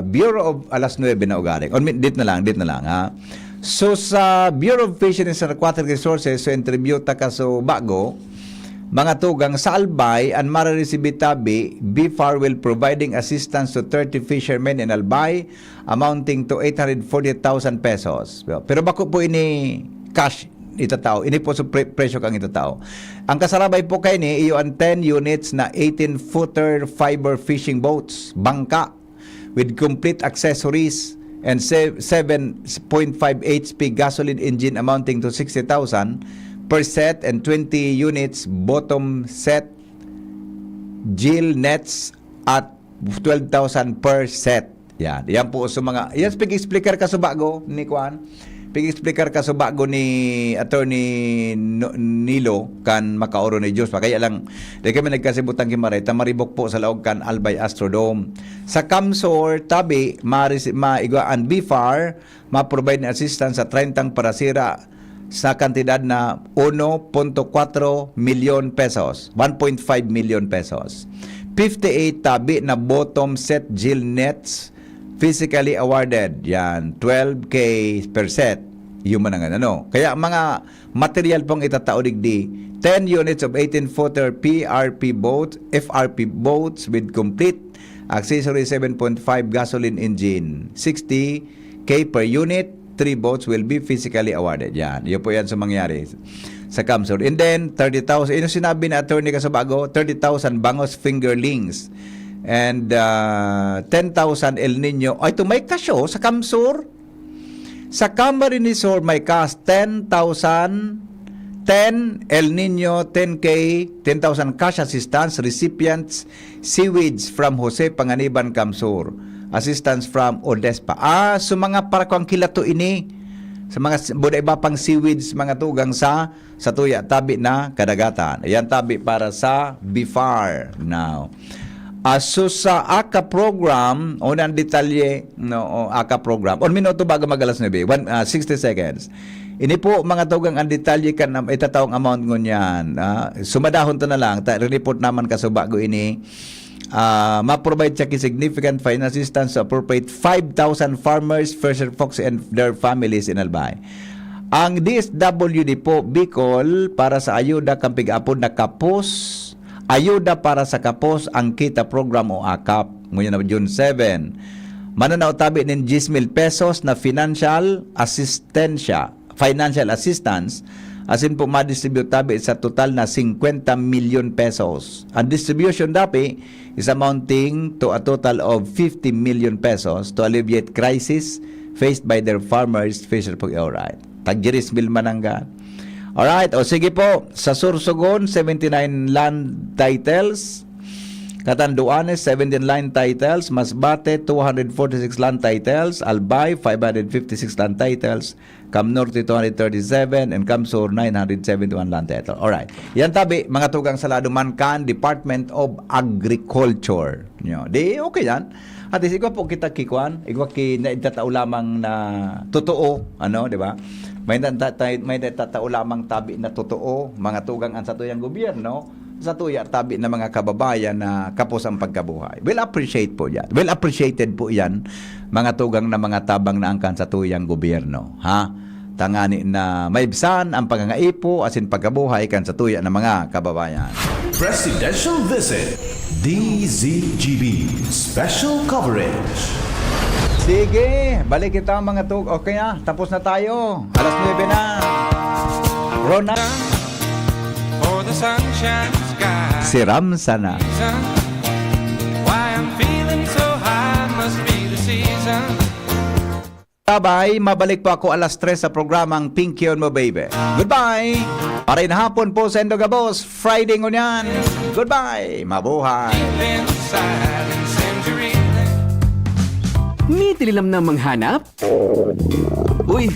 Bureau of, alas nuebe na ugaling. O, mi-, dit na lang, dit na lang, ha. So, sa Bureau of Fisheries and Aquatic Resources, so interview ta ka so bago, mga tugang sa Albay, ang mararesibi tabi, BFAR will providing assistance to thirty fishermen in Albay, amounting to eight hundred forty thousand pesos. Pero bako po ini cash itatao, ini po sa pre-, presyo kang itatao. Ang kasarabay po kaini, iyo ang ten units na eighteen-footer fiber fishing boats, bangka, with complete accessories and se-, seven point five H P gasoline engine amounting to sixty thousand per set and twenty units bottom set, gill nets at twelve thousand per set. Yan. Yan po sa mga, yan, pig-explicar ka sa bago ni Kwan. Pig-explicar ka sa bago ni Attorney No-, Nilo kan Makaoro ni Diyos. Kaya lang, di kami nagkasibutang kimaray, ta maribok po sa laog kan Albay Astrodome. Sa Kamsor, tabi, maris-, maigwa an BFAR, ma-provide ni assistance sa trentang parasira sa kantidad na uno punto kwatro milyon pesos, one point five million pesos. fifty-eight tabi na bottom set gel nets physically awarded. Yan, twelve K per set. Yun man ang ano. Kaya mga material pong itatao digdi, ten units of eighteen footer P R P boats, F R P boats with complete accessory seven point five gasoline engine, sixty K per unit, three boats will be physically awarded. Yan. Yun po yan sa mangyari sa CamSur. And then, thirty thousand, yung sinabi ni Attorney Kasubago, thirty thousand bangos fingerlings. And uh, ten thousand El Nino. Ay, ito may kasyo sa CamSur. Sa Camarines Sur, may cash ten thousand, ten El Nino, ten K, ten thousand cash assistance recipients, seaweeds from Jose Panganiban, CamSur, assistance from Odespa. Ah, so mga para kung kilato ini, sa mga s-, buda iba pang seaweeds, mga tugang sa, sa tuya, tabi na kadagatan. Ayan, tabi para sa BFAR now. Aso sa ACA program, o ang detalye, no, o ACA program. Un minuto bago mag alas nuebe. One, ah, sixty seconds. Ini po, mga tugang, ang detalye kan am-, itataong amount ngunyan. Ah, sumadahon to na lang. Ta, report naman kasubago ini. Ah, ma-provide siya ki significant financial assistance to appropriate five thousand farmers, fisher folks, and their families in Albay. Ang D S W D po, Bicol, para sa ayuda kan pig-apod na kapos, ayuda para sa kapos ang kita program o akap, ngunyan na June seven. Mananao tabi nin diyes mil pesos na financial asistensya, financial assistance, asin po madistribute tabi sa total na singkwenta milyon pesos. Ang distribution dapi is amounting to a total of fifty million pesos to alleviate crisis faced by their farmers, fisher pag alright. Tag diyes mil manangga. Alright, o sige po, sa Sorsogon, seventy-nine land titles. Catanduanes, seventeen land titles. Masbate, two hundred forty-six land titles. Albay, five hundred fifty-six land titles. Cam Norte, two hundred thirty-seven. And Cam Sur, nine hundred seventy-one land title. Alright. Yan tabi, mga tugang salado man kan Department of Agriculture. Nyo. Di, okay yan. At least, igwa po kita kikwan, igwa ki naitatao lamang na totoo, ano, di ba? May nata-, may naitatao lamang tabi na totoo, mga tugang ang satuyang gobyerno, satuya tabi na mga kababayan na kapos ang pagkabuhay. Well appreciate po yan. Well appreciated po yan, mga tugang na mga tabang na angkan satuyang gobyerno, ha? Tangani na maibsan ang pangangaipo asin pagkabuhay kan satuya na mga kababayan. Presidential Visit, D Z G B Special Coverage. Sige, balik kita, mga tug-, okay na, tapos na tayo. Alas nuebe na. Ron na. For the sunshine sky. Si Ramsa na. Why I'm feeling so high must be the season. Bye-bye. Mabalik po ako alas tres sa programang Pinkion Mo, Baby. Goodbye! Parehong hapon po sa indo gabos. Friday ngunyan. Goodbye! Mabuhay! Deep inside and century. May tinilamnam mang hanap? Uy,